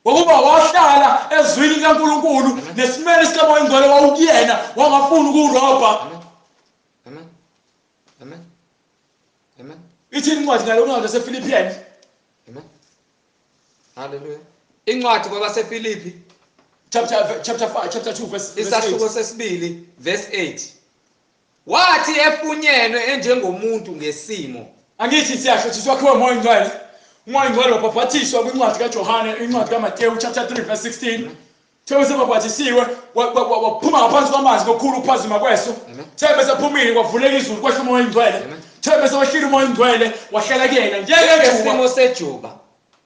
Ngokuba wahlala ezwini likaNkulunkulu nesimele sikaMoya oNgcwele wawukuyena, wangafuni ukurobha. Amen. Amen. Amen. Ithi incwadi ngalo incwadi yaseFilipians. Amen. Hallelujah. Incwadi kwabaseFilipi chapter 5 chapter 2 verse 8. Isahluko sesibili verse 8. Wathi efunyenwe enjengomuntu ngesimo. Angithi siyasho ukuthi swakhiwe uMoya oNgcwele. uMoya oNgcwele wabhaphatiswa kwincwadi kaJohane, incwadi kaMateyu chapter 3 verse 16. Thebe sebhaphathisiwe waphuma ngaphansi kwamanzi ngokukhulu ukuphazima kweso. Thebe sephumile kwavuleka izulu kwehla uMoya oNgcwele. Thebe sewehlile uMoya oNgcwele wahlala kuyena njengesimo sejuba.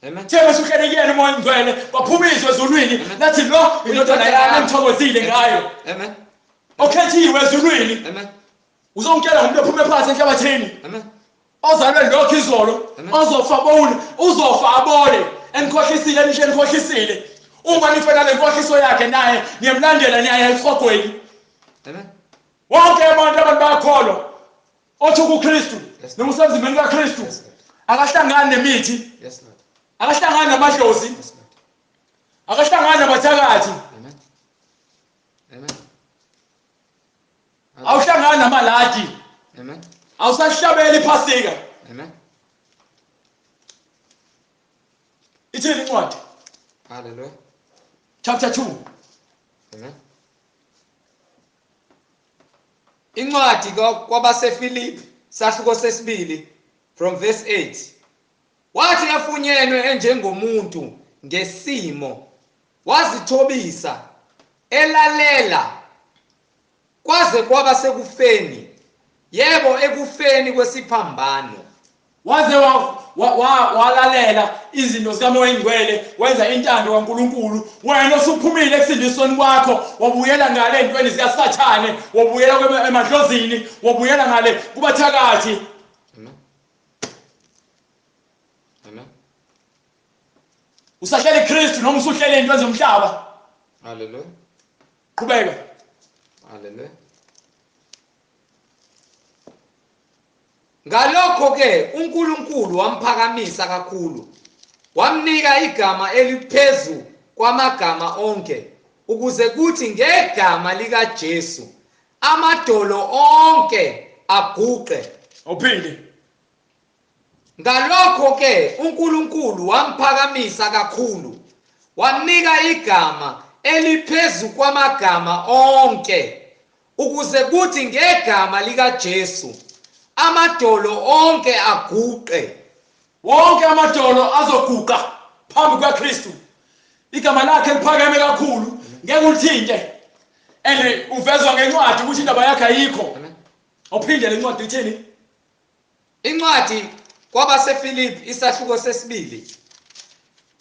Amen. Thebe suhlele kuyena uMoya oNgcwele waphuma izwi ezulwini lathi lo indodana yami engithokozile ngayo. Amen. Okhethiwe ezulwini. Amen. Uzongitshela ngomuntu ophume phansi enhlabathini. Amen. Ozalwe lokho izolo, ozofa bone, uzofa abole, enikhohlisile nisho enikhohlisile. Uma nifela lenkohliso yakhe naye niyamlandela niyaye esihogweni. Amen. Wonke abantu bayakholwa othi kuKristu noma usemzimbeni kaKristu akahlangani nemithi. Yes Lord. Akahlangani namadlozi. Yes Lord. Akahlangani nabathakathi. Amen. Amen. Awuhlangani namaladi. Amen. Awusahlabeli iPhasika. Amen. Ithini incwadi? Hallelujah. Chapter 2. Amen. Incwadi kwabaseFilipi sahluko sesibili from verse 8. Wathi efunyenwe enjengomuntu ngesimo wazithobisa elalela kwaze kwaba sekufeni, yebo ekufeni kwesiphambano. Waze walalela izinto zikaMoya oNgcwele, wenza intando kaNkulunkulu. Wena osuphumile ekusindisweni kwakho wabuyela ngale entweni zikaSathane, wabuyela emadlozini, wabuyela ngale kubathakathi. Amen. Amen. Usahlele Kristu noma usuhlele into zomhlaba. Hallelujah. Qhubeka. Hallelujah. Ngalokho ke uNkulunkulu wamphakamisa kakhulu, wamnika igama eliphezu kwamagama onke, ukuze kuthi ngegama likaJesu amadolo onke aguqe. Awuphinde. Ngalokho ke uNkulunkulu wamphakamisa kakhulu, wamnika igama eliphezu kwamagama onke, ukuze kuthi ngegama likaJesu amadolo onke aguqe. Wonke amadolo azoguqa phambi kukaKristu. Igama lakhe liphakeme kakhulu, ngeke ulithinte. And uvezwa ngencwadi ukuthi indaba yakhe ayikho. Awuphinde le ncwadi ithini? Incwadi kwabaseFilipi isahluko sesibili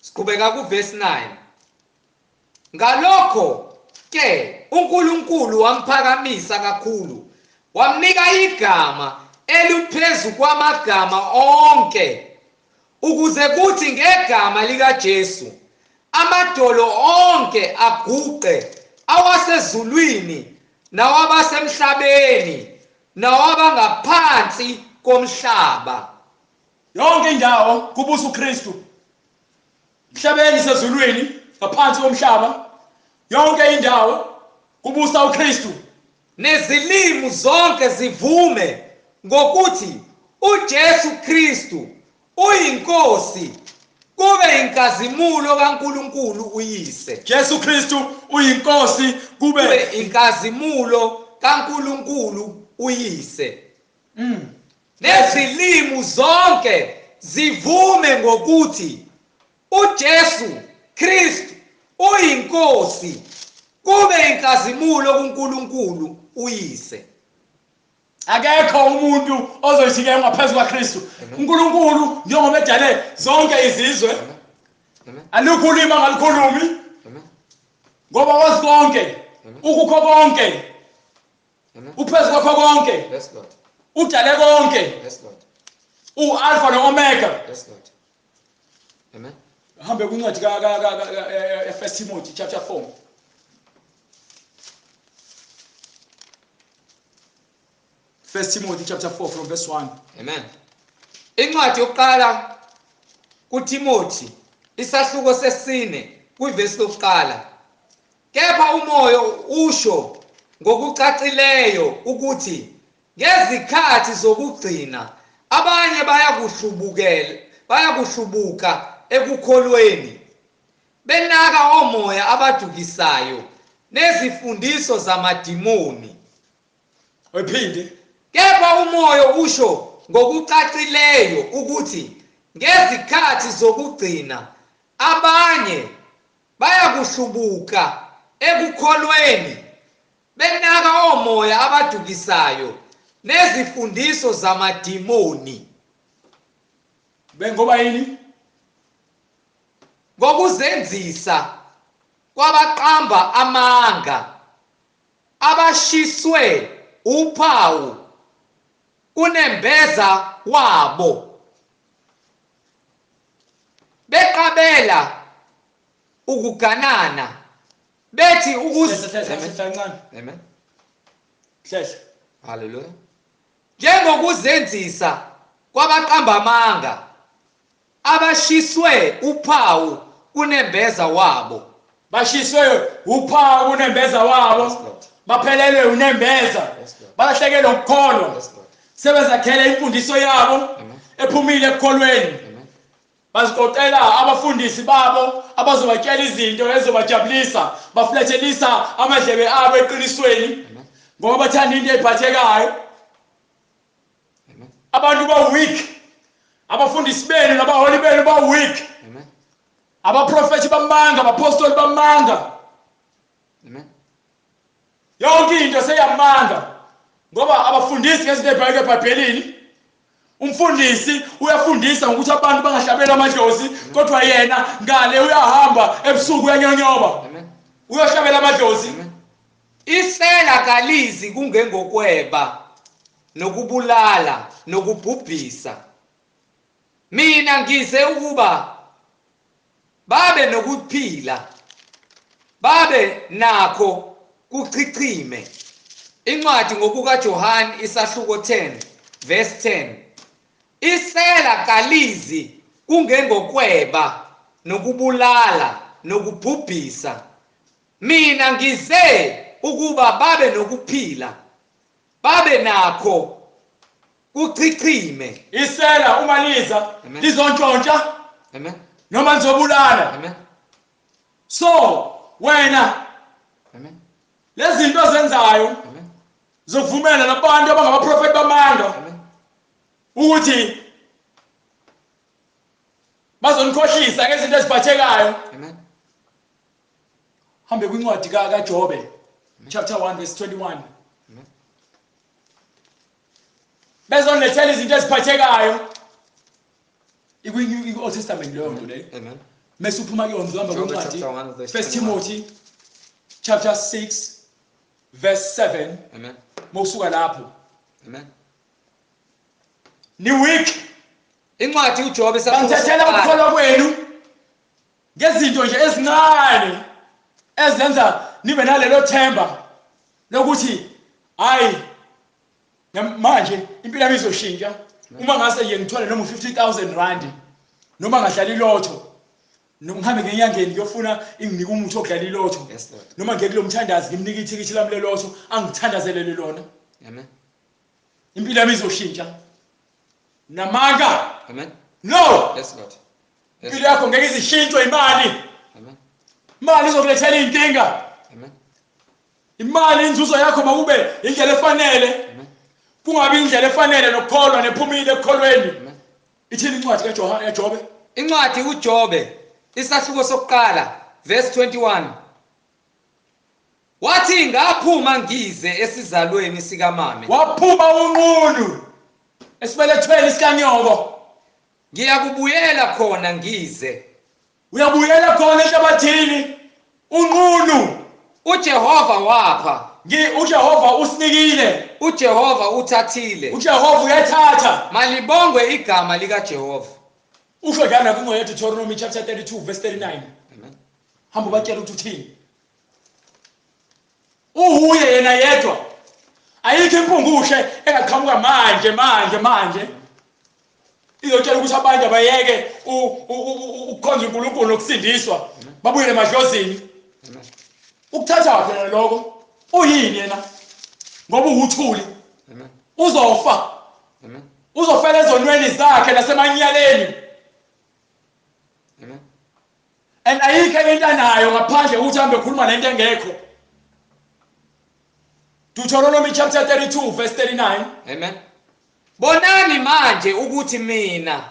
siqhubeka kuverse 9. Ngalokho ke uNkulunkulu wamphakamisa kakhulu, wamnika igama eliphezu kwamagama onke, ukuze kuthi ngegama likaJesu amadolo onke aguqe, awasezulwini nawabasemhlabeni nawabangaphansi komhlaba. Yonke indawo kubusa uKristu. Emhlabeni, sezulwini, ngaphansi komhlaba, yonke indawo kubusa uKristu. Nezilimi zonke zivume ngokuthi uJesu Kristu uyinkosi, kube inkazimulo kaNkulunkulu uYise. Jesu Kristu uyinkosi, kube inkazimulo kaNkulunkulu uYise. Nezilimi zonke zivume ngokuthi uJesu Kristu uyinkosi, kube inkazimulo kuNkulunkulu uYise. Akekho umuntu ozoyithika ngaphezu kwaKristu. uNkulunkulu njengoba edale zonke izizwe, alukho ulimi angalukhulumi, ngoba wazi konke, ukukho konke, uphezu kwakho konke. Yes Lord. Udale konke. Yes Lord. U-Alpha no-Omega. Yes Lord. Amen. Hambe kwincwadi ka 1 Timothy chapter 4. First Timothy chapter 4 from verse 1. Amen. Incwadi yokuqala kuTimothy isahluko sesine Kwivesi lokuqala, kepha umoya usho ngokucacileyo ukuthi ngezikhathi zokugcina abanye bayakuhlubuka ekukholweni, benaka omoya abadukisayo nezifundiso zamadimoni. Uyiphinde. Kepha umoya usho ngokucacileyo ukuthi ngezikhathi zokugcina abanye bayakuhlubuka ekukholweni, benaka omoya abadukisayo nezifundiso zamadimoni. Bengoba yini? Ngokuzenzisa kwabaqamba amanga, abashiswe uphawu kunembeza wabo, beqabela ukuganana, bethi ukuze. Amen. Hlehla. Hallelujah. Njengokuzenzisa kwabaqamba amanga, abashiswe uphawu kunembeza wabo. Bashiswe uphawu kunembeza wabo. Baphelelwe unembeza. Balahlekelwe ukukholwa. Sebezakhele imfundiso yabo ephumile ekukholweni. Baziqoqela abafundisi babo abazobatshela izinto ezobajabulisa, baflethelisa amadlebe abo eqinisweni ngoba bathanda into ephathekayo. Abantu ba weak, abafundisi benu nabaholi benu ba weak. Abaprofeti bamanga, abapostoli bamanga. Yonke into seyamanga ngoba abafundisi ngezinto ezibheke eBhayibhelini. Umfundisi uyafundisa ngokuthi abantu bangahlabeli amadlozi, kodwa yena ngale uyahamba ebusuku uyanyonyoba. Uyohlabela amadlozi. Isela kalizi kungengokweba nokubulala nokubhubhisa. Mina ngize ukuba babe nokuphila, babe nakho kuchichime. Incwadi ngokukaJohane isahluko 10 verse 10. Isela kalizi kungengokweba nokubulala nokubhubhisa. Mina ngize ukuba babe nokuphila, babe nakho kuchichime. Isela uma liza lizontshontsha. Amen. Noma lizobulala. Amen. So wena, amen, lezi zinto ozenzayo zokuvumela nabantu abangabaprofeti bamanga ukuthi bazonikhohlisa ngezinto eziphathekayo. Amen. Hambe kwincwadi kaJobe chapter 1 verse 21. Amen. Bezonilethela izinto eziphathekayo. Ikwi-Old Testament leyo nto leyo. Amen. Mase uphuma kuyona uzohamba Jobe kwincwadi chapter 1 verse First 21. Timothy chapter 6 verse 7. Amen. Mawusuka lapho. Amen. Ni weak. Incwadi uJobe Bangithathela ukukholwa kwenu ngezinto nje ezincane ezenza nibe nalelo themba lokuthi hayi manje impilo yami izoshintsha uma ngase nje ngithole noma 50,000 rand, noma ngadlala ilotho, ngihambe ngenyangeni ngiyofuna inginike umuthi okudlala ilotho, Yes, Lord. noma ngiye kulo mthandazi ngimnike ithikithi lami lelotho angithandazelele lona. Amen. Impilo yami izoshintsha. Namanga. Amen. No. Yes, Lord. Yes. Impilo yakho ngeke izishintshwe imali. Amen. Imali izokulethela inkinga. Amen. Imali inzuzo yakho makube indlela efanele. Amen. Kungabi indlela efanele nokukholwa nephumile ekukholweni. Amen. Ithini incwadi kaJohane kaJobe? Incwadi uJobe isahluko sokuqala verse 21. Wathi ngaphuma ngize esizalweni sikamame. Waphuma unqunu esibelethweni sikanyoko. Ngiyakubuyela khona ngize. Uyabuyela khona enhlabathini unqunu. uJehova wapha. uJehova usinikile. uJehova uthathile. uJehova uyathatha. Malibongwe igama likaJehova. Usho njalo kwincwadi yeDeuteronomy chapter 32 verse 39. Amen. Hamba ubatshela ukuthi uthini. Uhuye yena yedwa. Ayikho impungushe engaqhamuka manje manje manje. Izotshela ukuthi abantu abayeke ukukhonza uNkulunkulu nokusindiswa, babuyele emadlozini. Ukuthatha phela lokho, uyini yena? Ngoba uwuthuli. Uzofa. Uzofela ezonweni zakhe nasemanyaleni. And ayikho into anayo ngaphandle ukuthi ahambe ekhuluma lento engekho. Deuteronomy chapter 32 verse 39. Amen. Bonani manje ukuthi mina,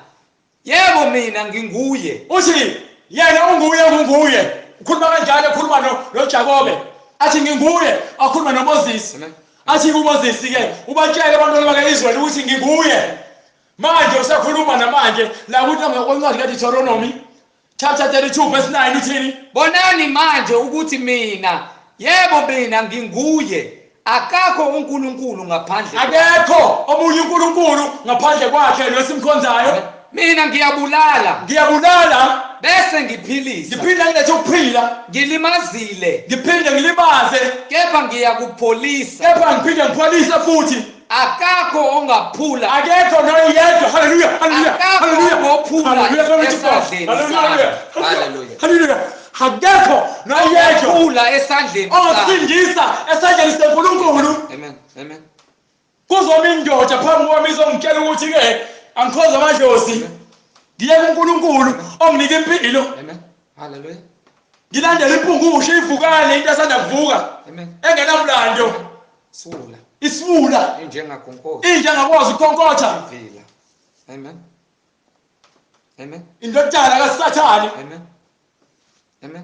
yebo mina nginguye. Uthi yena unguye, nginguye. Ukhuluma kanjalo, ekhuluma noJakobe. Athi nginguye, akhuluma noMoses. Athi kuMoses ke ubatshele abantwana bakaIsrayeli ukuthi nginguye. Manje usakhuluma namanje la kuthi ngokwencwadi kaDeuteronomy chapter 32 verse 9 uthini? Bonani manje ukuthi mina, yebo mina nginguye. Akakho uNkulunkulu ngaphandle. Akekho omunye uNkulunkulu ngaphandle kwakhe lo simkhonzayo. Mina ngiyabulala. Ngiyabulala bese ngiphilisa. Ngiphinde ngilethe ukuphila. Ngilimazile. Ngiphinde ngilimaze. Kepha ngiyakupholisa. Kepha ngiphinde ngipholise futhi. Akakho ongaphula. Akekho noyedwa. Hallelujah. Hallelujah. Akakho ongaphula esandleni. Hallelujah. Hallelujah. Akekho noyedwa ongaphula esandleni. Ongasindisa esandleni seNkulunkulu. Amen. Amen. Kuzoba indoda phambi kwami izongitshela ukuthi ke angikhonza amadlozi. Ngiye kuNkulunkulu onginika impilo. Amen. Hallelujah. Ngilandela impungushe ivukane into esanda kuvuka. Amen. Engenamlando. Sula. Isibula. Injengakhonkotha. Injengakwazi ukukhonkotha. Vila. Amen. Amen. Indodana kaSathane. Amen. Amen.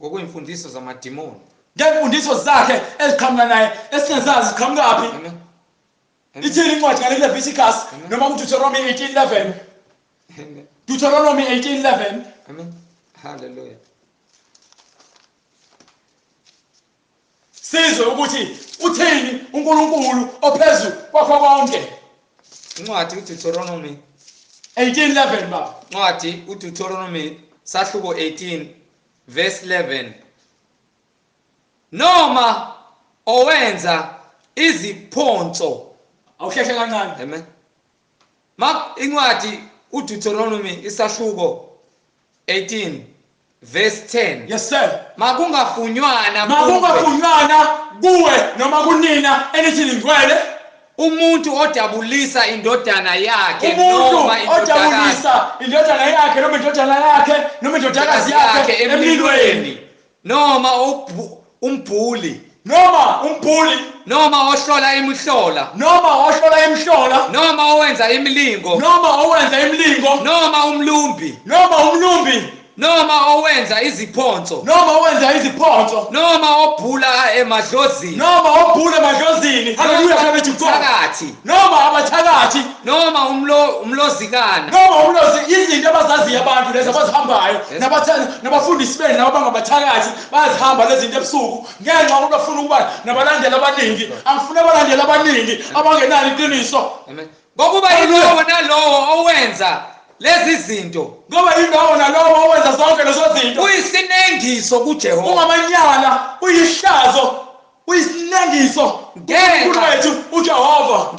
Ngokuyimfundiso zamadimoni. Ngemfundiso zakhe eziqhamuka naye esingezazi ziqhamukaphi. Amen. Ithini incwadi ngale Leviticus noma kuDeuteronomy 18:11? Amen. Deuteronomy 18:11. Amen. Hallelujah. Sizwe ukuthi uthini uNkulunkulu ophezulu kwakho konke. Incwadi uDeuteronomy 18:11 baba. Incwadi uDeuteronomy sahluko 18 verse 11. Noma owenza iziphonso. Awuhlehle kancane. Amen. Ma incwadi uDeuteronomy isahluko 18 verse 10. Yes sir. Makungafunywana makungafunywana kuwe noma kunina enithi ningcwele. Umuntu odabulisa indodana yakhe noma indodakazi, indodana yakhe noma indodana yakhe noma indodakazi yakhe emlilweni, noma umbhuli, noma umbhuli, noma ohlola imihlola, noma ohlola imihlola, noma owenza imilingo, noma owenza imilingo, noma umlumbi, noma umlumbi, noma owenza iziphonso, noma owenza iziphonso, noma obhula emadlozini, noma obhula emadlozini. Haleluya, abathakathi, noma abathakathi, noma umlozikana, noma umlozi. Izinto abazaziyo abantu lezi abazihambayo nabafundisi benu nabo bangabathakathi bayazihamba lezi zinto ebusuku ngenxa yokuthi bafuna ukuba nabalandeli abaningi. Angifuni abalandeli abaningi abangenalo iqiniso. Amen. Ngokuba yilowo nalowo owenza lezi zinto, ngoba yindawo nalowo owenza zonke lezo zinto, kuyisinengiso kuJehova, ungamanyala, kuyihlazo, kuyisinengiso kuNkulunkulu wethu uJehova.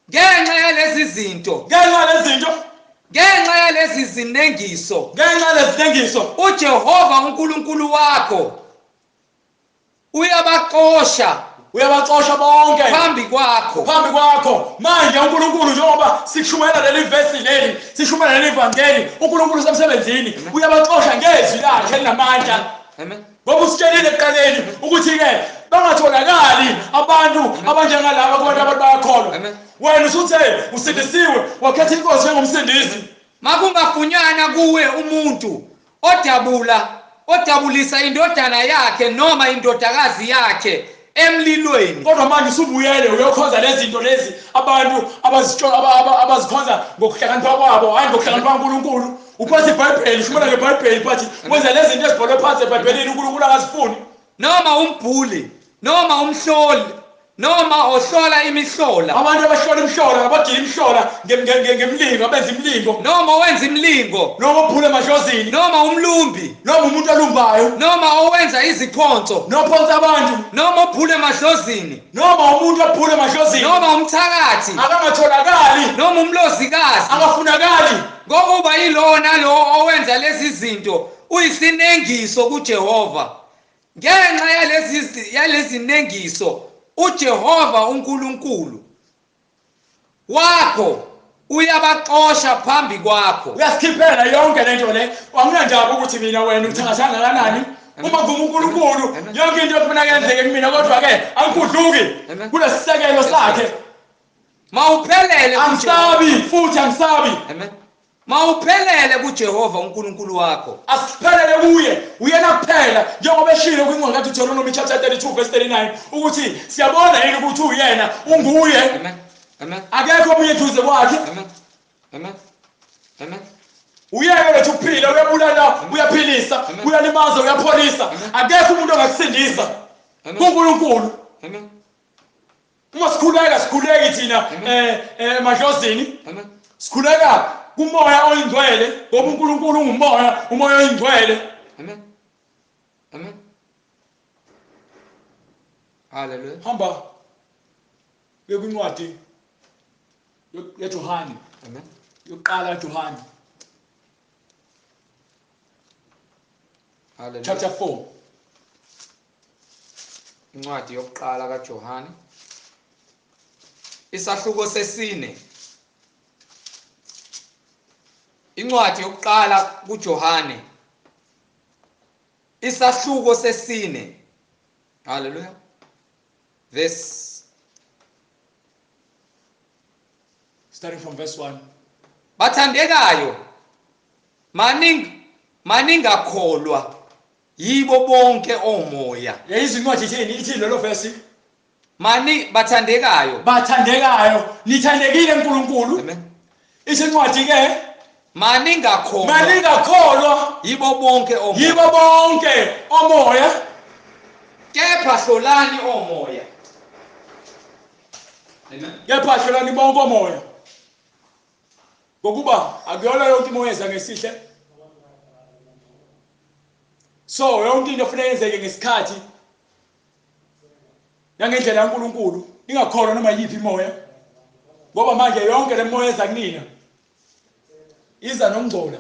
Ngenxa yalezi zinto, ngenxa lezi zinto, ngenxa yalezi zinengiso, ngenxa lezi zinengiso, uJehova uNkulunkulu wakho uyabaxosha, uyabaxosha bonke phambi kwakho, phambi kwakho. Manje uNkulunkulu njengoba sishumayela leli verse leli, sishumayela leli vangeli, uNkulunkulu usemsebenzini, uyabaxosha ngezwi lakhe elinamandla. Amen. Ngoba usitshelile ekuqaleni ukuthi ke bangatholakali abantu abanjengalaba kubantu abantu bayakholwa. Wena usuthe usindisiwe, wakhetha inkosi njengomsindisi. Makungafunyana kuwe umuntu odabulisa indodana yakhe noma indodakazi yakhe emlilweni. Kodwa manje usubuyele uyokhonza lezi zinto lezi abantu abazikhonza ngokuhlakanipha kwabo, hayi ngokuhlakanipha kaNkulunkulu. Uphathe iBhayibheli, shumela ngeBhayibheli, but wenza lezi zinto ezibhalwe phansi eBhayibhelini uNkulunkulu akazifuni. Noma umbhuli, noma umhloli, Noma ohlola imihlola. Abantu abahlola imihlola, abagila imihlola ngemlingo, abenza imilingo. Noma owenza imilingo. Noma ophula emadlozini. Noma umlumbi. Noma umuntu olumbayo. Noma owenza iziphonso. Nophonsa abantu. Noma ophula emadlozini. Noma umuntu ophula emadlozini. Noma umthakathi. Akangatholakali. Noma umlozikazi. Akafunakali. Ngokuba yilowo nalowo owenza lezi zinto uyisinengiso kuJehova. Ngenxa yalezi nengiso uJehova uNkulunkulu wakho uyabaxosha phambi kwakho. Uyasikhiphela yonke lento le. Anginandaba ukuthi mina wena uthakatha kangakanani. Uma kuvuma uNkulunkulu yonke into efuna yenzeke kumina, kodwa ke angikudluki kulesisekelo sakhe. Mawuphelele, angisabi futhi angisabi. Amen. Mawuphelele kuJehova uNkulunkulu wakho. Asiphelele kuye, uyena kuphela, njengoba eshilo kwincwadi kaDeuteronomy chapter 32 verse 39 ukuthi siyabona yini ukuthi uyena, unguye. Amen. Amen. Akekho omunye eduze kwakhe. Amen. Amen. Amen. Uyena lethu ukuphila, uyabulala, uyaphilisa, uyalimaza, uyapholisa. Akekho umuntu ongakusindisa kuNkulunkulu. Amen. Uma sikhuleka sikhuleki thina emadlozini. Amen. Sikhuleka kumoya oyingcwele, ngoba uNkulunkulu ungumoya, umoya oyingcwele. Amen. Amen. Hallelujah. Hamba kwincwadi yaJohane. Amen. Yokuqala kaJohane. Hallelujah. Chapter 4. Incwadi yokuqala kaJohane. Isahluko sesine. Incwadi yokuqala kuJohane. Isahluko sesine. Hallelujah. Verse, starting from verse 1. Bathandekayo, maningakholwa yibo bonke omoya. Lezi incwadi ithini? Ithi lelo verse. Bathandekayo. Bathandekayo, nithandekile uNkulunkulu. Amen. Ithi incwadi ke maningakholwa. Maningakholwa yibo bonke omoya. Yibo bonke omoya. Kepha hlolani omoya. Amen. Kepha hlolani bonke omoya. Ngokuba akuyona yonke imoya eza ngesihle. So yonke into ofanele yenzeke ngesikhathi nangendlela kaNkulunkulu, ingakholwa noma yiphi imoya. Ngoba manje yonke le moya eza kunina iza nokungcola.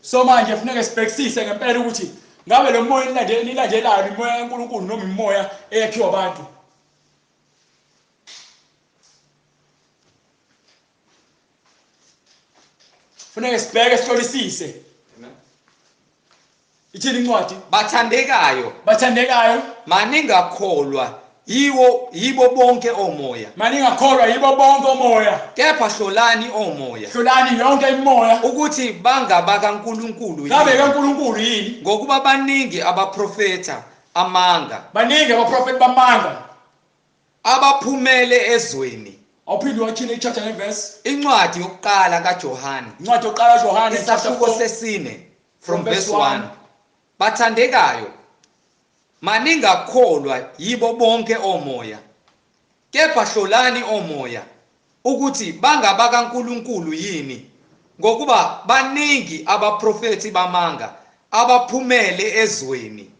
So manje kufuneka sibhekisise ngempela ukuthi ngabe lo moya enilandelayo imoya kaNkulunkulu noma imoya eyakhiwa abantu. Funeka sibheke sihlolisise. Amen. Ithini incwadi? Bathandekayo. Bathandekayo. Maningakholwa yibo bonke omoya. Maningakholwa yibo bonke omoya. Kepha hlolani omoya. Hlolani yonke imoya ukuthi bangabakaNkulunkulu yini. Ngabe kaNkulunkulu yini? Ngokuba baningi abaprofeta amanga. Baningi abaprofeti bamanga abaphumele ezweni. Awuphinde wathini ichapter neverse? Incwadi yokuqala kaJohane. Incwadi yokuqala kaJohane isahluko sesine from verse 1. Bathandekayo, maningakholwa yibo bonke omoya. Kepha hlolani omoya ukuthi bangabakaNkulunkulu yini, ngokuba baningi abaprofeti bamanga abaphumele ezweni.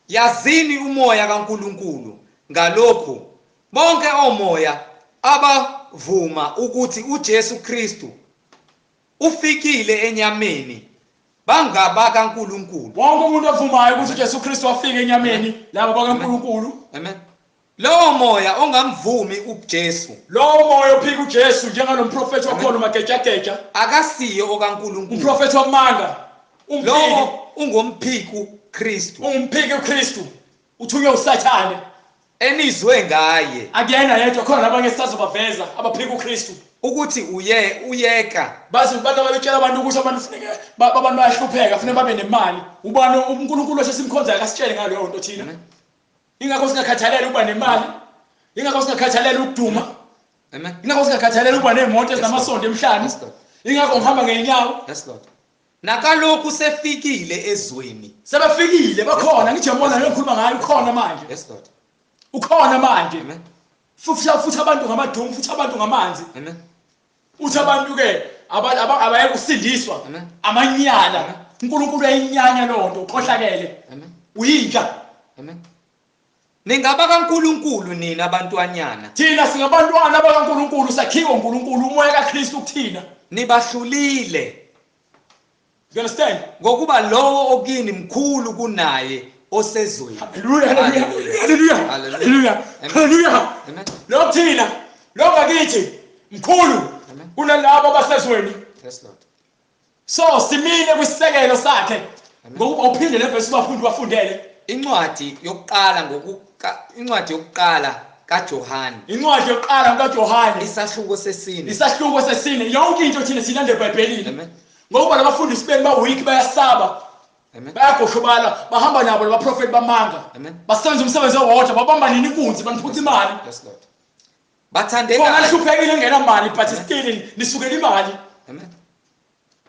Yazini umoya kaNkulunkulu ngalokhu, bonke omoya abavuma ukuthi uJesu Kristu ufikile enyameni bangabakaNkulunkulu. Wonke umuntu ovumayo ukuthi uJesu Kristu wafika enyameni, laba bakaNkulunkulu. Amen. Lowo moya ongamvumi uJesu, lowo moya ophika uJesu njengalomprofeti wakhona umagejageja, akasiyo okaNkulunkulu. Umprofeti wamanga, lowo ungomphiki Kristu. Ungumphiki uKristu, uthunywe uSathane. Enizwe ngaye. Akuyena yedwa, khona nabanye esisazobaveza abaphika uKristu. Ukuthi uyeka. Bazi abantu ababetshela abantu ukuthi abantu funeke abantu bayahlupheka, funeke babe nemali. Ubani uNkulunkulu osesimkhonzayo akasitshele ngaleyo nto thina. Ingakho singakhathaleli ukuba nemali. Ingakho singakhathaleli ukuduma. Amen. Ingakho singakhathaleli ukuba nemoto ezinamasonto emhlane. Ingakho ngihamba ngeenyawo. Yes Lord. Nakalokhu sefikile ezweni. Sebefikile bakhona, ngithi yabona le ngikhuluma ngayo ukhona manje. Yes Lord. Ukhona manje. Amen. Futhi abantu ngamadumu, futhi abantu ngamanzi. Amen. Uthi abantu ke abaye kusindiswa amanyala. uNkulunkulu uyayinyanya lonto, ukhohlakele. Amen. Uyinja. Amen. Ningaba kaNkulunkulu nina abantwanyana. Thina singabantwana bakaNkulunkulu, sakhiwe uNkulunkulu, umoya kaKristu kuthina. Nibahlulile. You understand? Ngokuba lowo okini mkhulu kunaye osezweni. Hallelujah, hallelujah, hallelujah, hallelujah. Amen. Lo thina, lo ngakithi mkhulu kunalabo abasezweni. Yes Lord. So simile kwisisekelo sakhe. Ngokuba uphinde le verse bafundi bafundele. Incwadi yokuqala incwadi yokuqala kaJohane. Incwadi yokuqala kaJohane. Isahluko sesine. Isahluko sesine. Yonke into thina silande eBhayibhelini. Amen. Ngokuba labafundisi benu ba weak, bayasaba. Amen. Bayagoshobala, bahamba nabo labaprofeti bamanga. Amen. Basenza umsebenzi owodwa, babamba nini inkunzi, baniphuca imali. Yes Lord. Bathandeka. Khona nihluphekile ngenamali, but still nisukela imali. Amen.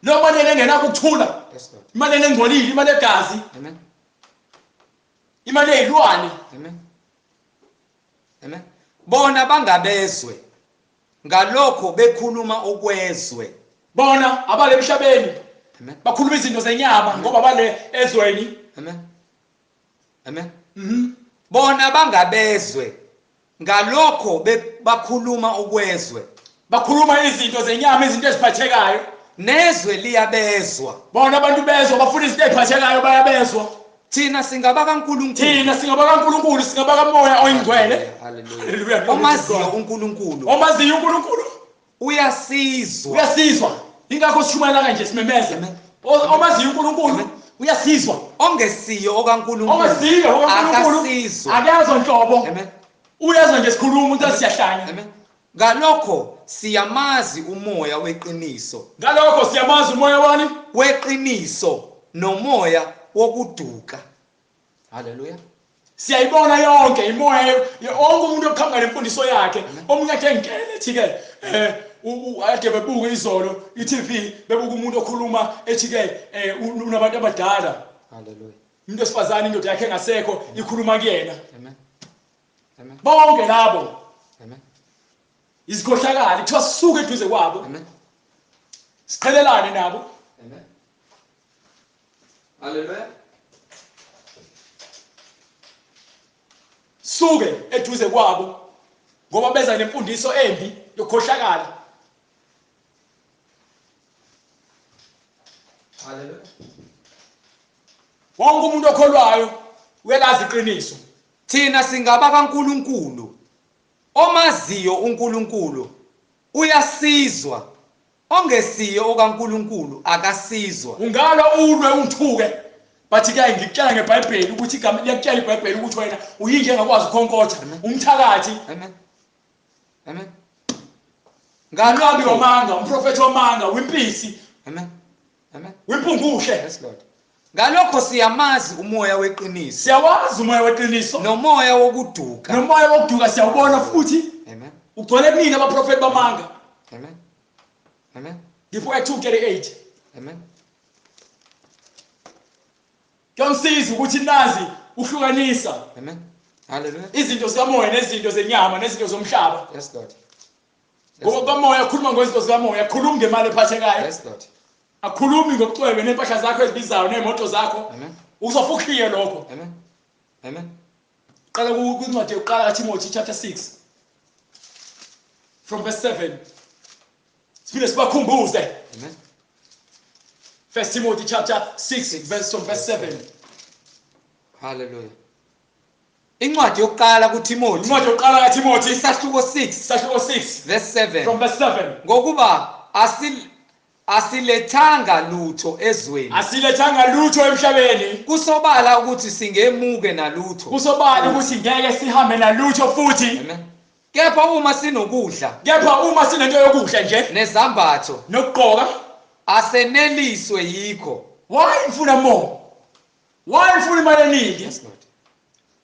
Lo mali engenako ukuthula. Yes Lord. Imali engcolile, imali egazi. Amen. Imali eyilwane. Amen. Amen. Bona bangabezwe ngalokho bekhuluma okwezwe. Bona abale emhlabeni. Amen. Bakhuluma izinto zenyama ngoba bale ezweni. Amen. Amen. Mhm. Bona bangabezwe ngalokho bakhuluma okwezwe. Bakhuluma izinto zenyama, izinto eziphathekayo. Nezwe liyabezwa. Bona abantu bezwa, bafuna izinto eziphathekayo, bayabezwa. Thina singaba kaNkulunkulu. Thina singaba kaNkulunkulu, singaba kaMoya oyiNgcwele. Hallelujah. Omaziyo uNkulunkulu. Omaziyo uNkulunkulu uyasizwa. Uyasizwa. Ingakho sishumayela kanje simemeze. Omaziyo uNkulunkulu uyasizwa. Ongesiyo okaNkulunkulu. Ongesiyo okaNkulunkulu akasizwa. Akazwa nhlobo. Amen. Uyazwa nje sikhuluma umuntu asiyahlanya. Amen. Ngalokho siyamazi umoya weqiniso. Ngalokho siyamazi umoya wani? Weqiniso nomoya wokuduka. Hallelujah. Siyayibona yonke imoya, wonke umuntu oqhamuka nemfundiso yakhe. Omunye athe ngikele ethi ke ade bebuka izolo iTV, bebuka umuntu okhuluma ethi ke unabantu abadala. Hallelujah. Umuntu wesifazane indoda yakhe engasekho ikhuluma kuyena. Amen. Amen. Bonke labo. Amen. Izikhohlakali kuthiwa sisuke eduze kwabo. Amen. Siqhelelane nabo. Amen. Hallelujah. Suke eduze kwabo ngoba beza nemfundiso embi yokukhohlakala. Hallelujah. Wonke umuntu okholwayo uyalazi iqiniso. Thina singaba kaNkulunkulu. Omaziyo uNkulunkulu uyasizwa, ongesiyo okaNkulunkulu akasizwa. Ungalwa ulwe ungithuke, but ke ngikutshela ngeBhayibheli ukuthi igama liyakutshela iBhayibheli ukuthi wena uyinje engakwazi ukukhonkotha, umthakathi. Amen. Amen. Ngalwabi wamanga, umprofeti wamanga, wimpisi. Amen. Amen. Wimpungushe. Yes Lord. Ngalokho siyamazi umoya weqiniso. Siyawazi umoya weqiniso nomoya wokuduka. Nomoya wokuduka siyawubona futhi. Amen. Ugcwele kunini abaprofeti bamanga. Amen. Amen. Ngipho Acts 2:38. Amen. Kuyamsiza ukuthi nazi uhlukanisa. Amen. Hallelujah. Izinto zikamoya nezinto zenyama nezinto zomhlaba. Yes Lord. Ngoba kamoya ukhuluma ngezinto zikamoya, khuluma ngemali ephathekayo. Yes Lord. Akhulumi ngokucwebe nempahla zakho ezibizayo nemoto zakho. Amen. Uzofukhiye lokho. Amen. Amen. Qala kwincwadi yokuqala kaTimothy chapter 6 from verse 7. Siphinde sibakhumbuze. Amen. 1 Timothy chapter 6 verse from verse 7. Hallelujah. Incwadi yokuqala kuTimothy. Incwadi yokuqala kaTimothy isahluko 6. Isahluko 6 verse 7. From verse 7. Ngokuba asilethanga lutho ezweni. Asilethanga lutho emhlabeni. Kusobala ukuthi singemuke nalutho. Kusobala ukuthi ngeke sihambe nalutho futhi. Amen. Kepha uma sinokudla. Kepha uma sinento yokudla nje. Nezambatho. Nokugqoka. Aseneliswe yikho. Why ngifuna more? Why ngifuna imali eningi? Yes Lord.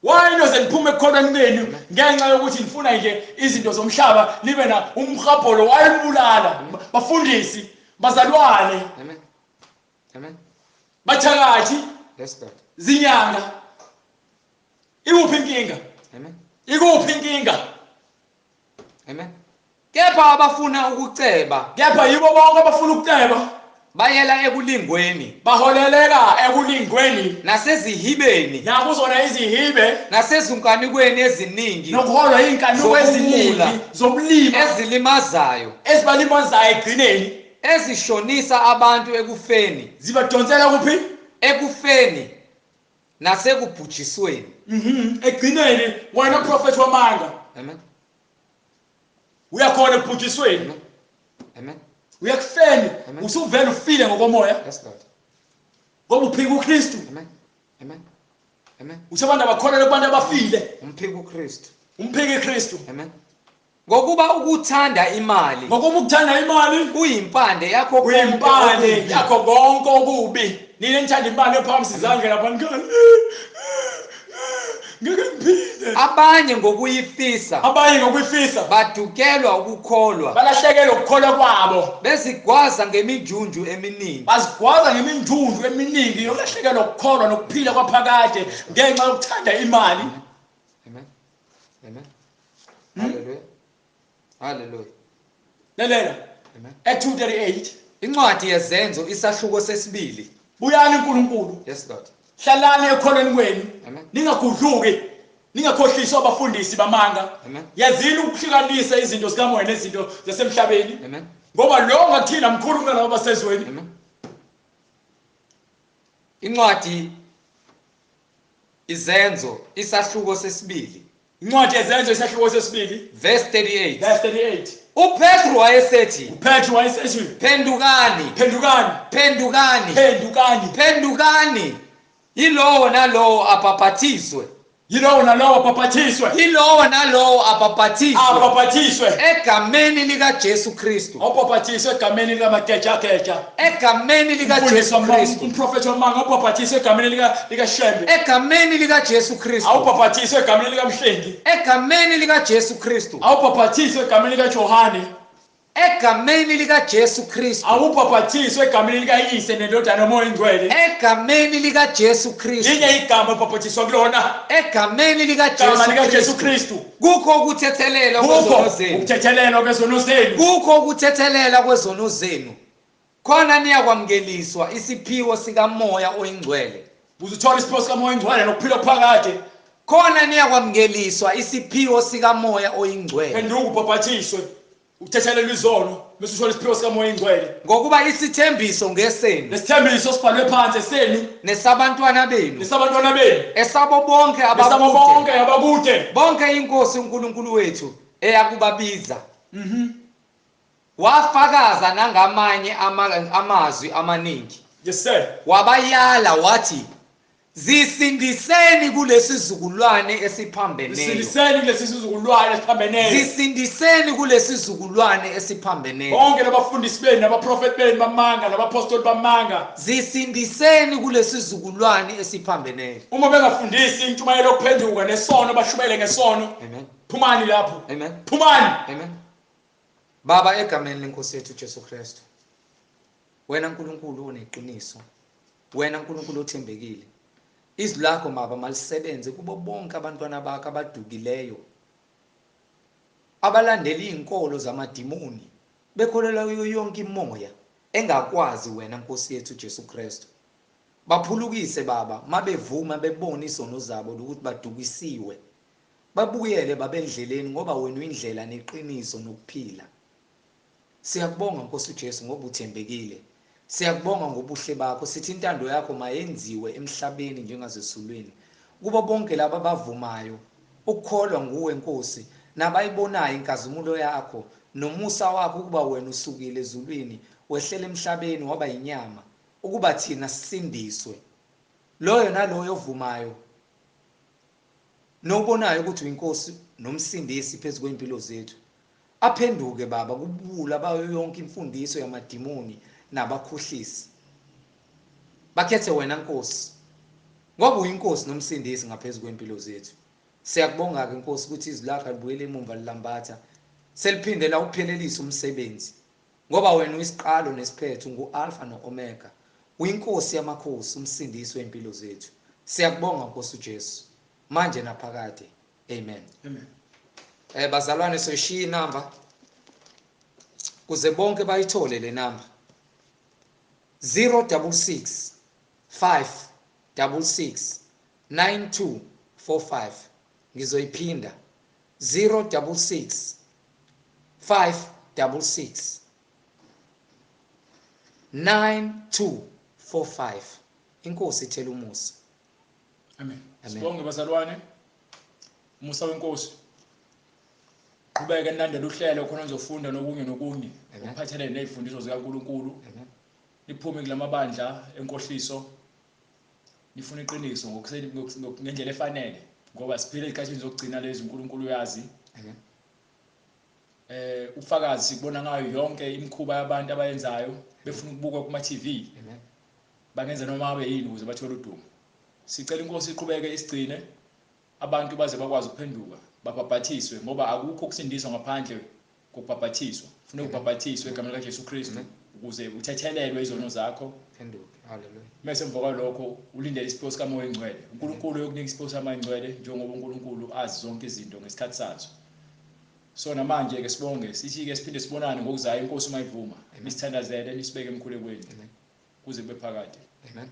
Why noze niphume ekukholweni kwenu ngenxa yokuthi nifuna nje izinto zomhlaba nibe na umhabholo wayembulala bafundisi bazalwane. Amen. Amen. Bathakathi. Yes Lord. Zinyanga. Ikuphi inkinga? Amen. Ikuphi inkinga? Amen. Kepha abafuna ukuceba, Kepha yibo bonke abafuna ukuceba bayela ekulingweni baholeleka ekulingweni nasezihibeni nakuzona izihibe nasezinkanikweni eziningi nokuholwa iy'nkanuko eziningi zobulima ezilimazayo ezibalimazayo ekugcineni, ezishonisa abantu ekufeni, zibadonsela kuphi? Ekufeni nasekubhujisweni. Ekugcineni wena prophet wamanga. Amen. Uyakhona ekubhujisweni. Amen. Amen. Uyakufeni, Amen. usuvele ufile ngokomoya. Yes Lord. Ngoba uphika uKristu. Amen. Amen. Amen. Uthi abantu abakholelwa kubantu abafile. Umphika uKristu. Umphika uKristu. Amen. Ngokuba ukuthanda imali, Ngokuba ukuthanda imali kuyimpande yakho konke kuyimpande okubi. yakho konke okubi. Nina nithanda imali yophakamisa izandla lapha nikhale. Ngeke ngiphinde. Abanye ngokuyifisa Abanye ngokuyifisa badukelwa ukukholwa, balahlekelwa ukukholwa kwabo. bezigwaza ngemijunju eminingi. Bazigwaza ngemijunju eminingi yokulahlekelwa ukukholwa nokuphila kwaphakade ngenxa yokuthanda imali. Amen. Amen. Hallelujah. Hallelujah. Lalela. Amen. Acts 2:38. Incwadi yeZenzo isahluko sesibili. Buyani uNkulunkulu. Yes Lord. Hlalani ekholweni kwenu. Amen. Ningagudluki. Ningakhohliswa abafundisi bamanga. Amen. Yazini ukuhlukanisa izinto zikamoya nezinto zasemhlabeni. Amen. Ngoba lo ngathina mkhulu kunalabo basezweni. Amen. Incwadi Izenzo isahluko sesibili. Incwadi yeZenzo isahluko sesibili. Verse 38. Verse 38. uPetru wayesethi, uPetru wayesethi, phendukani, phendukani, phendukani, phendukani, phendukani, yilowo nalowo abhaphathizwe, yilowo nalowo abhaphathiswe, yilowo nalowo abhaphathizwe, abhaphathiswe egameni likaJesu Kristu, abhaphathiswe egameni likaMagejageja, egameni likaJesu Kristu, umprofethi wamanga abhaphathiswe egameni likaShembe, egameni likaJesu Kristu, awubhaphathiswe egameni likaMhlengi, egameni likaJesu Kristu, awubhaphathiswe egameni likaJohane, egameni likaJesu Kristu, awubhaphathiswe egameni likaYise neNdodana noMoya oNgcwele, egameni likaJesu Kristu, linye igama obhaphathiswa kulona, egameni igama likaJesu likaJesu Kristu. Kristu. Kukho ukuthethelelwa kwezono Kukho zenu, ukuthethelelwa kwezono zenu, kukho ukuthethelela kwezono zenu, khona niyakwamukeliswa isiphiwo sikaMoya oyiNgcwele, uzuthola isiphiwo sikaMoya oNgcwele nokuphila phakade. khona niyakwamukeliswa isiphiwo sikaMoya oyiNgcwele, Phenduka ubhaphathiswe, uthethelelwe izono, bese uthola isiphiwo sikaMoya oNgcwele. ngokuba isithembiso ngesenu Lesithembiso sibhalwe phansi esenu nesabantwana benu, nesabantwana benu, esabo bonke nesabo abakude, bonke abakude, bonke inkosi uNkulunkulu wethu eyakubabiza. Wafakaza nangamanye amazwi amaningi. Yes sir. Wabayala wathi, zisindiseni kulesizukulwane esiphambeneyo, Zisindiseni kulesi sizukulwane esiphambeneyo, zisindiseni kulesizukulwane esiphambeneyo, bonke labafundisi benu nabaprofeti benu bamanga nabapostoli bamanga, zisindiseni kulesizukulwane esiphambeneyo. Uma bengafundisi intshumayelo yokuphenduka nesono, bashumayele ngesono. Amen. Phumani lapho. Amen. Phumani. Amen. Baba, egameni lenkosi yethu Jesu Kristu, wena uNkulunkulu oneqiniso, wena uNkulunkulu othembekile, izwi lakho Baba malisebenze kubo bonke abantwana bakho abadukileyo, abalandela izinkolo zamadimoni, bekholelwa kuyo yonke imoya engakwazi wena Nkosi yethu Jesu Kristu. Baphulukise Baba, mabevuma bebona izono zabo ukuthi badukisiwe, babuyele babendleleni, ngoba wena uyindlela neqiniso nokuphila. Siyakubonga Nkosi uJesu ngoba uthembekile. Siyakubonga ngobuhle bakho. Sithi intando yakho mayenziwe emhlabeni njengasesulwini. Kubo bonke laba abavumayo ukukholwa nguwe Nkosi, nabayibonayo inkazimulo yakho nomusa wakho, ukuba wena usukile ezulwini wehlela emhlabeni waba yinyama, ukuba thina sisindiswe. Loyo naloyo ovumayo nobonayo ukuthi uyinkosi nomsindisi phezu kwempilo zethu, aphenduke Baba kubula bayo yonke imfundiso yamadimoni nabakhohlisi. Bakhethe wena Nkosi, ngoba uyinkosi nomsindisi ngaphezu kwempilo zethu. Siyakubonga ke Nkosi ukuthi izwi lakho alibuyele emumva lilambatha, seliphinde lawuphelelisa umsebenzi, ngoba wena uyisiqalo nesiphetho, ungu-Alpha no-Omega. Uyinkosi yamakhosi, umsindisi wempilo zethu. Siyakubonga Nkosi uJesu, manje naphakade. Amen. Amen. Bazalwane, soyishiya inamba kuze bonke bayithole le namba. 066 566 9245. Ngizoyiphinda, 066 566 9245. Inkosi ithela umusa. Amen. Amen. Sibonge bazalwane. Umusa wenkosi. Qhubeke nilandele uhlelo khona nizofunda nokunye nokunye Amen. okuphathelene nezifundiso zikaNkuluNkulu. Amen. Niphume kulamabandla enkohliso. Nifune iqiniso ngendlela efanele, ngoba siphila ezikhathini zokugcina lezi, uNkulunkulu uyazi. Amen. Ubufakazi sikubona ngayo yonke imikhuba yabantu abayenzayo, befuna ukubukwa kuma TV. Amen. Bangenza noma abe yini ukuze bathole udumo. Sicela inkosi iqhubeke isigcine, abantu baze bakwazi ukuphenduka, babhabhathiswe, ngoba akukho ukusindiswa ngaphandle kokubhabhathiswa. Kufuneka ubhabhathiswe egameni likaJesu Kristu ukuze uthethelelwe izono zakho. Phenduke. Hallelujah. Mase emva kwalokho ulindele isiphiwo sikaMoya oNgcwele. uNkulunkulu uyokunika isiphiwo sikaMoya oNgcwele njengoba uNkulunkulu azi zonke izinto ngesikhathi sazo. So namanje ke sibonge, sithi ke siphinde sibonane ngokuzayo, inkosi uma ivuma. Amen. Nisithandazele, nisibeke emkhulekweni. Amen. Kuze kube phakade. Amen.